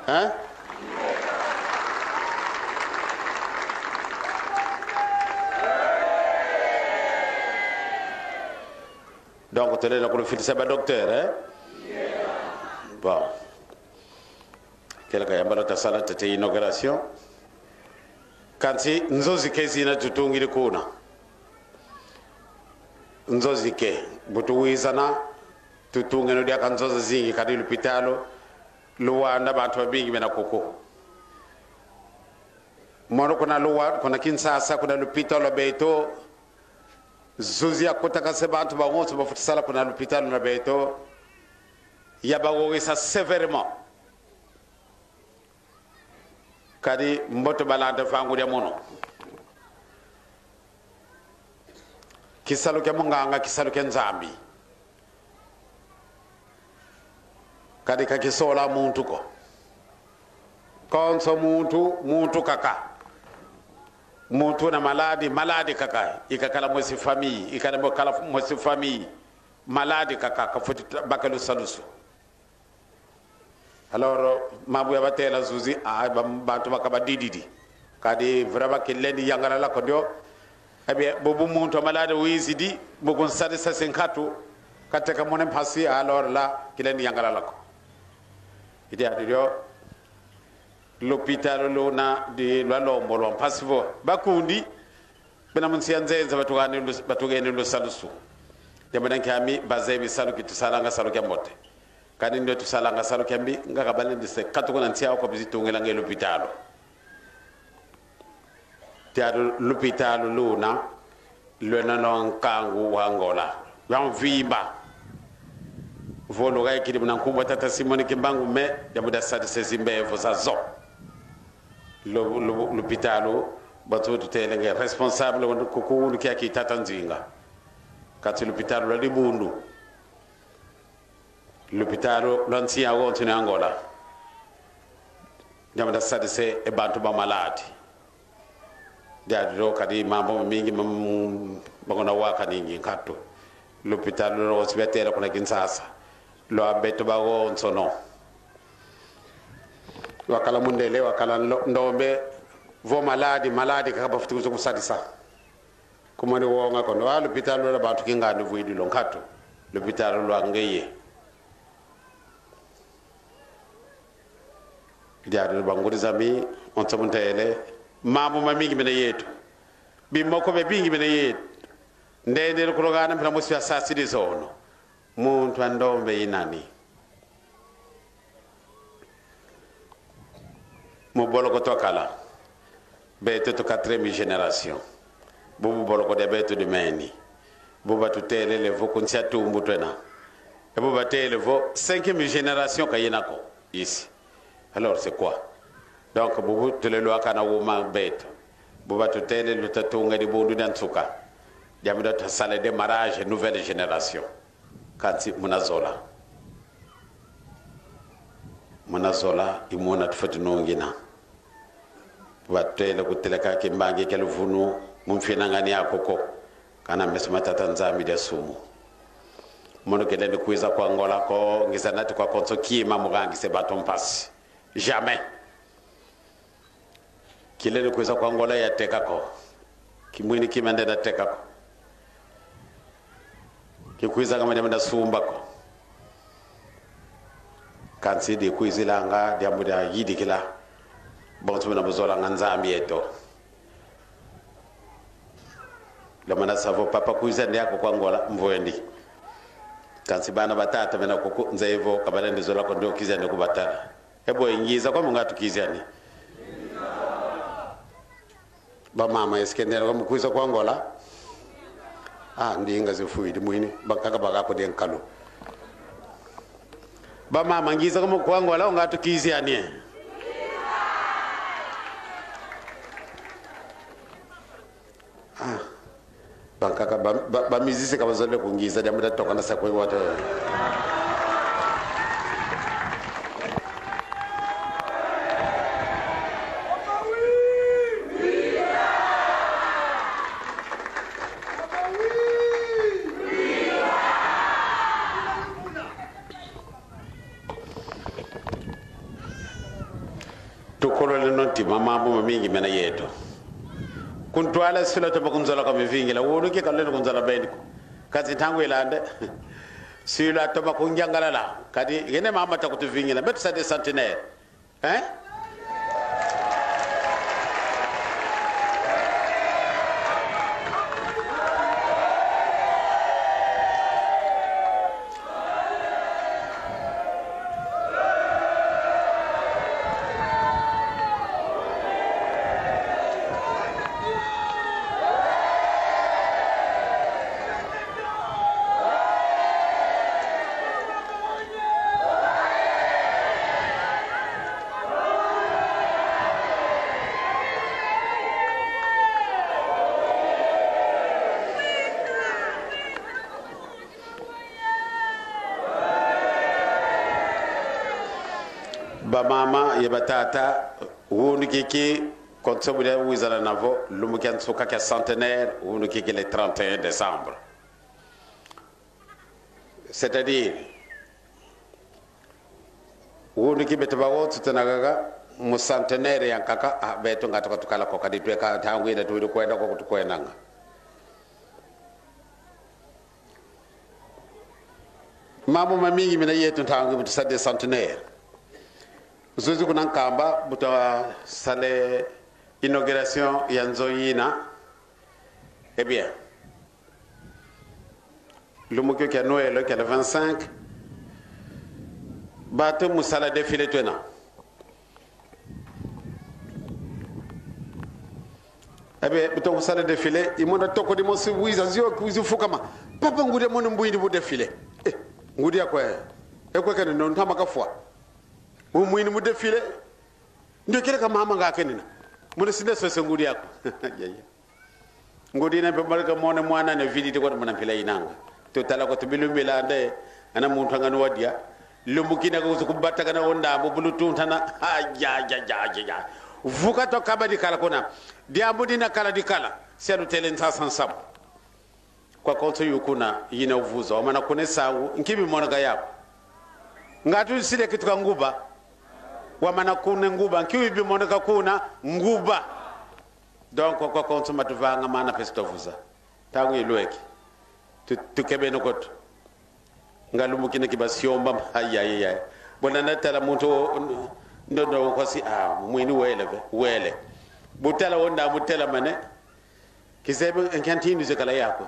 Hein? Donc, twalenda kulufidisa ba docteur, eh? Bon. Kele ka yambala twasala ntete inauguration. Kansi nzo zike zina tutungidi kuna. Nzo zike. Bu tuwizana, tutungeno diaka nzo zazingi, kadi lupitalu Luanda bantu babingi bena kuku. Mono kuna Lua-, kuna Kinshasa, kuna lupitalu lwa beto, zuzi yakutakase bantu bawonso bafweti sala kuna lupitalu lwa beto, yabawogesa sévèrement. Kadi mbote balanda vangu dia mono. Kisalu kia munganga, kisalu kia Nzambi. Kadi ka kisola muntu ko. Konso muntu, muntu kaka. Muntu na maladi, maladi kaka. I kakala mwisi famille, i kakala mwisi famille. Maladi kaka, kafweti baka lusalusu. Alors, mambu ya batela zuzi, ah, ba-, bantu baka badididi. Kadi vraiment kilendi yangalala ko dio. Eh bien, bubu muntu wa maladi wizidi, mu kunsadisa se nkatu, kateka muna mpasi, alors là, kilendi yangalala ko. I diadi dio, lupitalu luna di lwa lombo lwa mpasi vo. Bakundi, bena mu nsi ya nzenza batugani lus-, batugeni lusalusu. Diambu dia nki? Ami bazebi salu ki tusalanga salu kia mbote. Kani ndio tusalanga salu kia mbi, nga kabalendi se katuka na nsi yawu ko bizi tungilanga e lupitalu. Diadi lupitalu luna, lwena na nkangu wa Angola. Lwa mvimba. Vo lugaikidi muna nkumbu a Tata Simon Kimbangu, mais diambu dia sadisa e zimbevo zazo. Lu-, lu-, lupitalu, bantu tutele nge responsable, kuku unu kia ki Tata Nzinga. Kati lupitalu lwa dibundu. Lupitalu lwa nsi yawonso ni Angola. Diambu dia sadisa e bantu ba maladi. Diadi dio kadi mambu mamingi mam-, mangona waka ningi nkatu. Lupitalu lwawonso biatela kuna Kinshasa. Lwa beto bawonsono. Wakala mundele, wakala nlo-, ndombe, vo maladi, maladi kaka bafweti kwiza kusadisa. Kuma ni wonga kondo, ah, lupitalu lwa bantu kingandi vwidi lo nkatu. Lupitalu lwa ngeye. Diadi bangudi zami, onso mu ntele, mambu mamingi mena yeto. Bimoko biabingi mena yeto. Ndendele kulogana mpila mosi ya sasidi zono. Muntu a ndombe i nani? Mu boloko twakala. Beto tu quatrième génération. Bubu boloko dia beto dimeni. Bubu batutelele vo ku nsi a tumbu twena. E bubu batele vo cinquième génération ka yena ko. Ici. Alors, c'est quoi? Donc, bubu tulelwaka na uma beto. Bubu batutele luta tunga dibundu dia nsuka. Diambu dia tuta sala démarrage nouvelle génération. Kansi muna zola. Muna zola, i muna tufweti nungina. Batele kuteleka kimbangi kia luvunu mu mfinangani aku ko. Kana meso ma Tata Nzambi dia sumu. Mono kilendi kwiza ku Angola ko, ngiza nati kwa konso kima mu gangisa e bantu mpasi. Jamais. Kilendi kwiza ku Angola yateka ko. Kimwini kima ndenda teka ko. Kikwizanga mu diambu dia sumba ko. Kansi dikwizilanga diambu dia yidikila bonso buna buzolanga Nzambi eto. Lomana sa vo papa kwiza ndi aku ku Angola, mvwendi. Kansi bana ba tata bena kuku, nzeye vo ka balendi zola ko, ndio kiza ndi kubatala. E bo, ngiza kwa mu nga tukiziani. Ba mama, est-ce que ndenda kwa mu kwiza ku Angola? Ah, ndinga zifwidi mwini, bankaka baka ko dia nkalu. Ba mama, ngiza kwa mu ku Angola, o nga tukiziani. Ah. Bankaka ba, ba, ba musicien ka bazolele kungiza, diambu dia tokana sa kwe wata. Tukololeno ntima, mambu mamingi mena yeto. Ku ntwala si lwatoma kunzola kwa mivingila, wunu ki ka lwena kunzola beni ko. Kansi ntangu ilanda, si lwatoma kunyangalala, kadi gene mama ta kutuvingila, beto sa des centenaires. Hein? Ba mama ye ba tata, wunu kiki konso bu dia wizana na vo, lumbu kia nsuka kia centenaire, wunu kiki le trente et un décembre. C'est-à-dire, Wunu ki beto bawonso tuna kaka mu centenaire ya nkaka, ah, beto nga tuka tukala ko, kadi tweka ntangu ina tuwidi kwenda ko kutukwendanga. Mambu mamingi mina yeto ntangu mu tusadi centenaire. Zuzi kuna Nkamba, bu twasala inauguration ya nzo yina. Eh bien, lumbu kio kia Noël, kia le vingt-cinq, bantu mu sala défilé twena. Eh bien, bu tukusala défilé, i mona toko dimosi wiza, zio wizi fukama. Papa, ngudi ya mono mbwindi mu défilé. Eh, ngudi aku e. E kwe kene no ntama kafwa. Umwini mu défilé. Ndio kele ka mama nga kenina. Muna sinde sose ngudi aku. Ya, ya. Ngudi ina mpe malika mona mwana ne vididi kwa muna mpila inanga. Tutala ko tubilumbila nde, ana muntu anganu wadia. Lumbu kina kuzu kubata kana onda, bu bulu tuntana. Ha, ya, ya, ya, ya, ya. Vuka tukaba dikala kuna. Diambu dina kala dikala. Sia lutele nsasa nsamu. Kwa konso yu kuna yina uvuza. Wamana kuna e sangu, nki bimoneka yaku? Nga tusidi kituka nguba. Wamana kuna nguba, nki bimoneka kuna nguba? Donc, kwa konso ma tuvanga mana pesi tuvuza. Ntangu ilweki. Tu-, tukebeno koto. Nga lumbu kina ki basiomba, ay, ay, ay, ay. Bona natala muntu, ndo, ndo, kwasi, ah, mwini wele ve, wele. Bu tala onda, bu tala mane. Kizeye nkia ntindu ze kala yaku.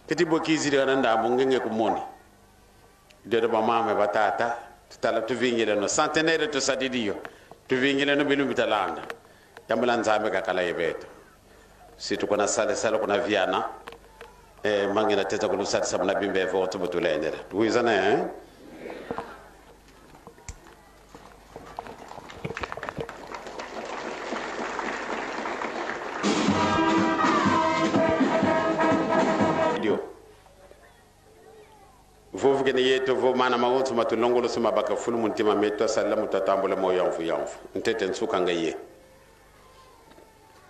Keti bo kizidi kana ndambu nge nge kumoni. Diodio bamama, batata, tutala tuvingileno. Centenaire tusadidi yo. Tuvingileno bilumbu bitalanda. Yambula Nzambi kakala ye beto. Si tukuna sala, sala kuna Viana. Eh, ma ngina teza kulusadisa muna bimbevo tu bu tulendele. Tuwizane, eh? Dio. Vovo kene yeto vo mana mawonso ma tulongolosi mabaka fulu mu ntima meto, asala mu tatambula mo yamvu yamvu. Ntete nsuka nga ye.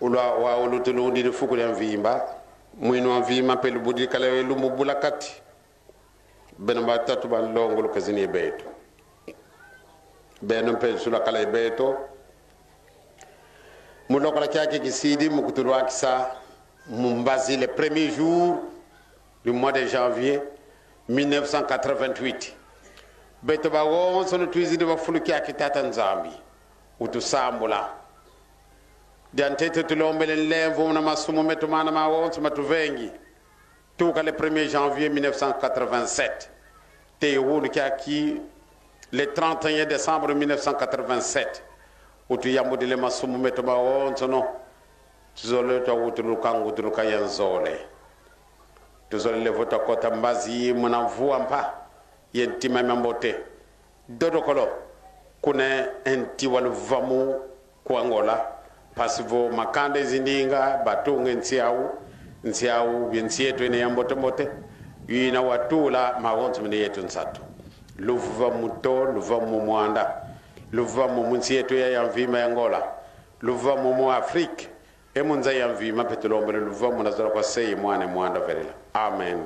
Ulwa wa ulu tulundidi fuku dia mvimba, mwini wa mvimba mpe lubudi kala ye lumbu bula kati. Beno batatu banlongo lukazini ye beto. Beno mpe nsula kala ye beto. Mu lokola kiaki kisidi mu kutulwakisa mu mbazi le premier jour du mois de janvier mille neuf cent quatre-vingt-huit. Beto bawonso nu twizidi ba fulu kiaki Tata Nzambi. Utusambula. Diantete tulombele nlemvo muna masumu meto mana mawonso ma tuvengi. Tuka le premier janvier mille neuf cent quatre-vingt-sept. Te wunu kiaki le trente et un décembre mille neuf cent quatre-vingt-sept. Utuyambudile masumu meto mawonsono. Tuzolele twawutuluka ngutuluka ya nzole. Tuzolele vo twakota mbazi muna mvua mpa ye ntima mia mbote. Dodokolo, kuna e nti wa luvamu ku Angola, mpasi vo makanda ye zindinga batunga e nsi au, nsi au, ye nsi yeto ina ya mbote mbote, ina watula mawonso mene yeto nsatu. Luvamu to, luvamu mwanda, luvamu mu nsi yeto ya, ya mvimba ya Angola, luvamu mu Afrique, e mu nza ya mvimba mpe tulombele luvamu na zola kwa Se ye Mwana ye Mwanda Velela. Amen.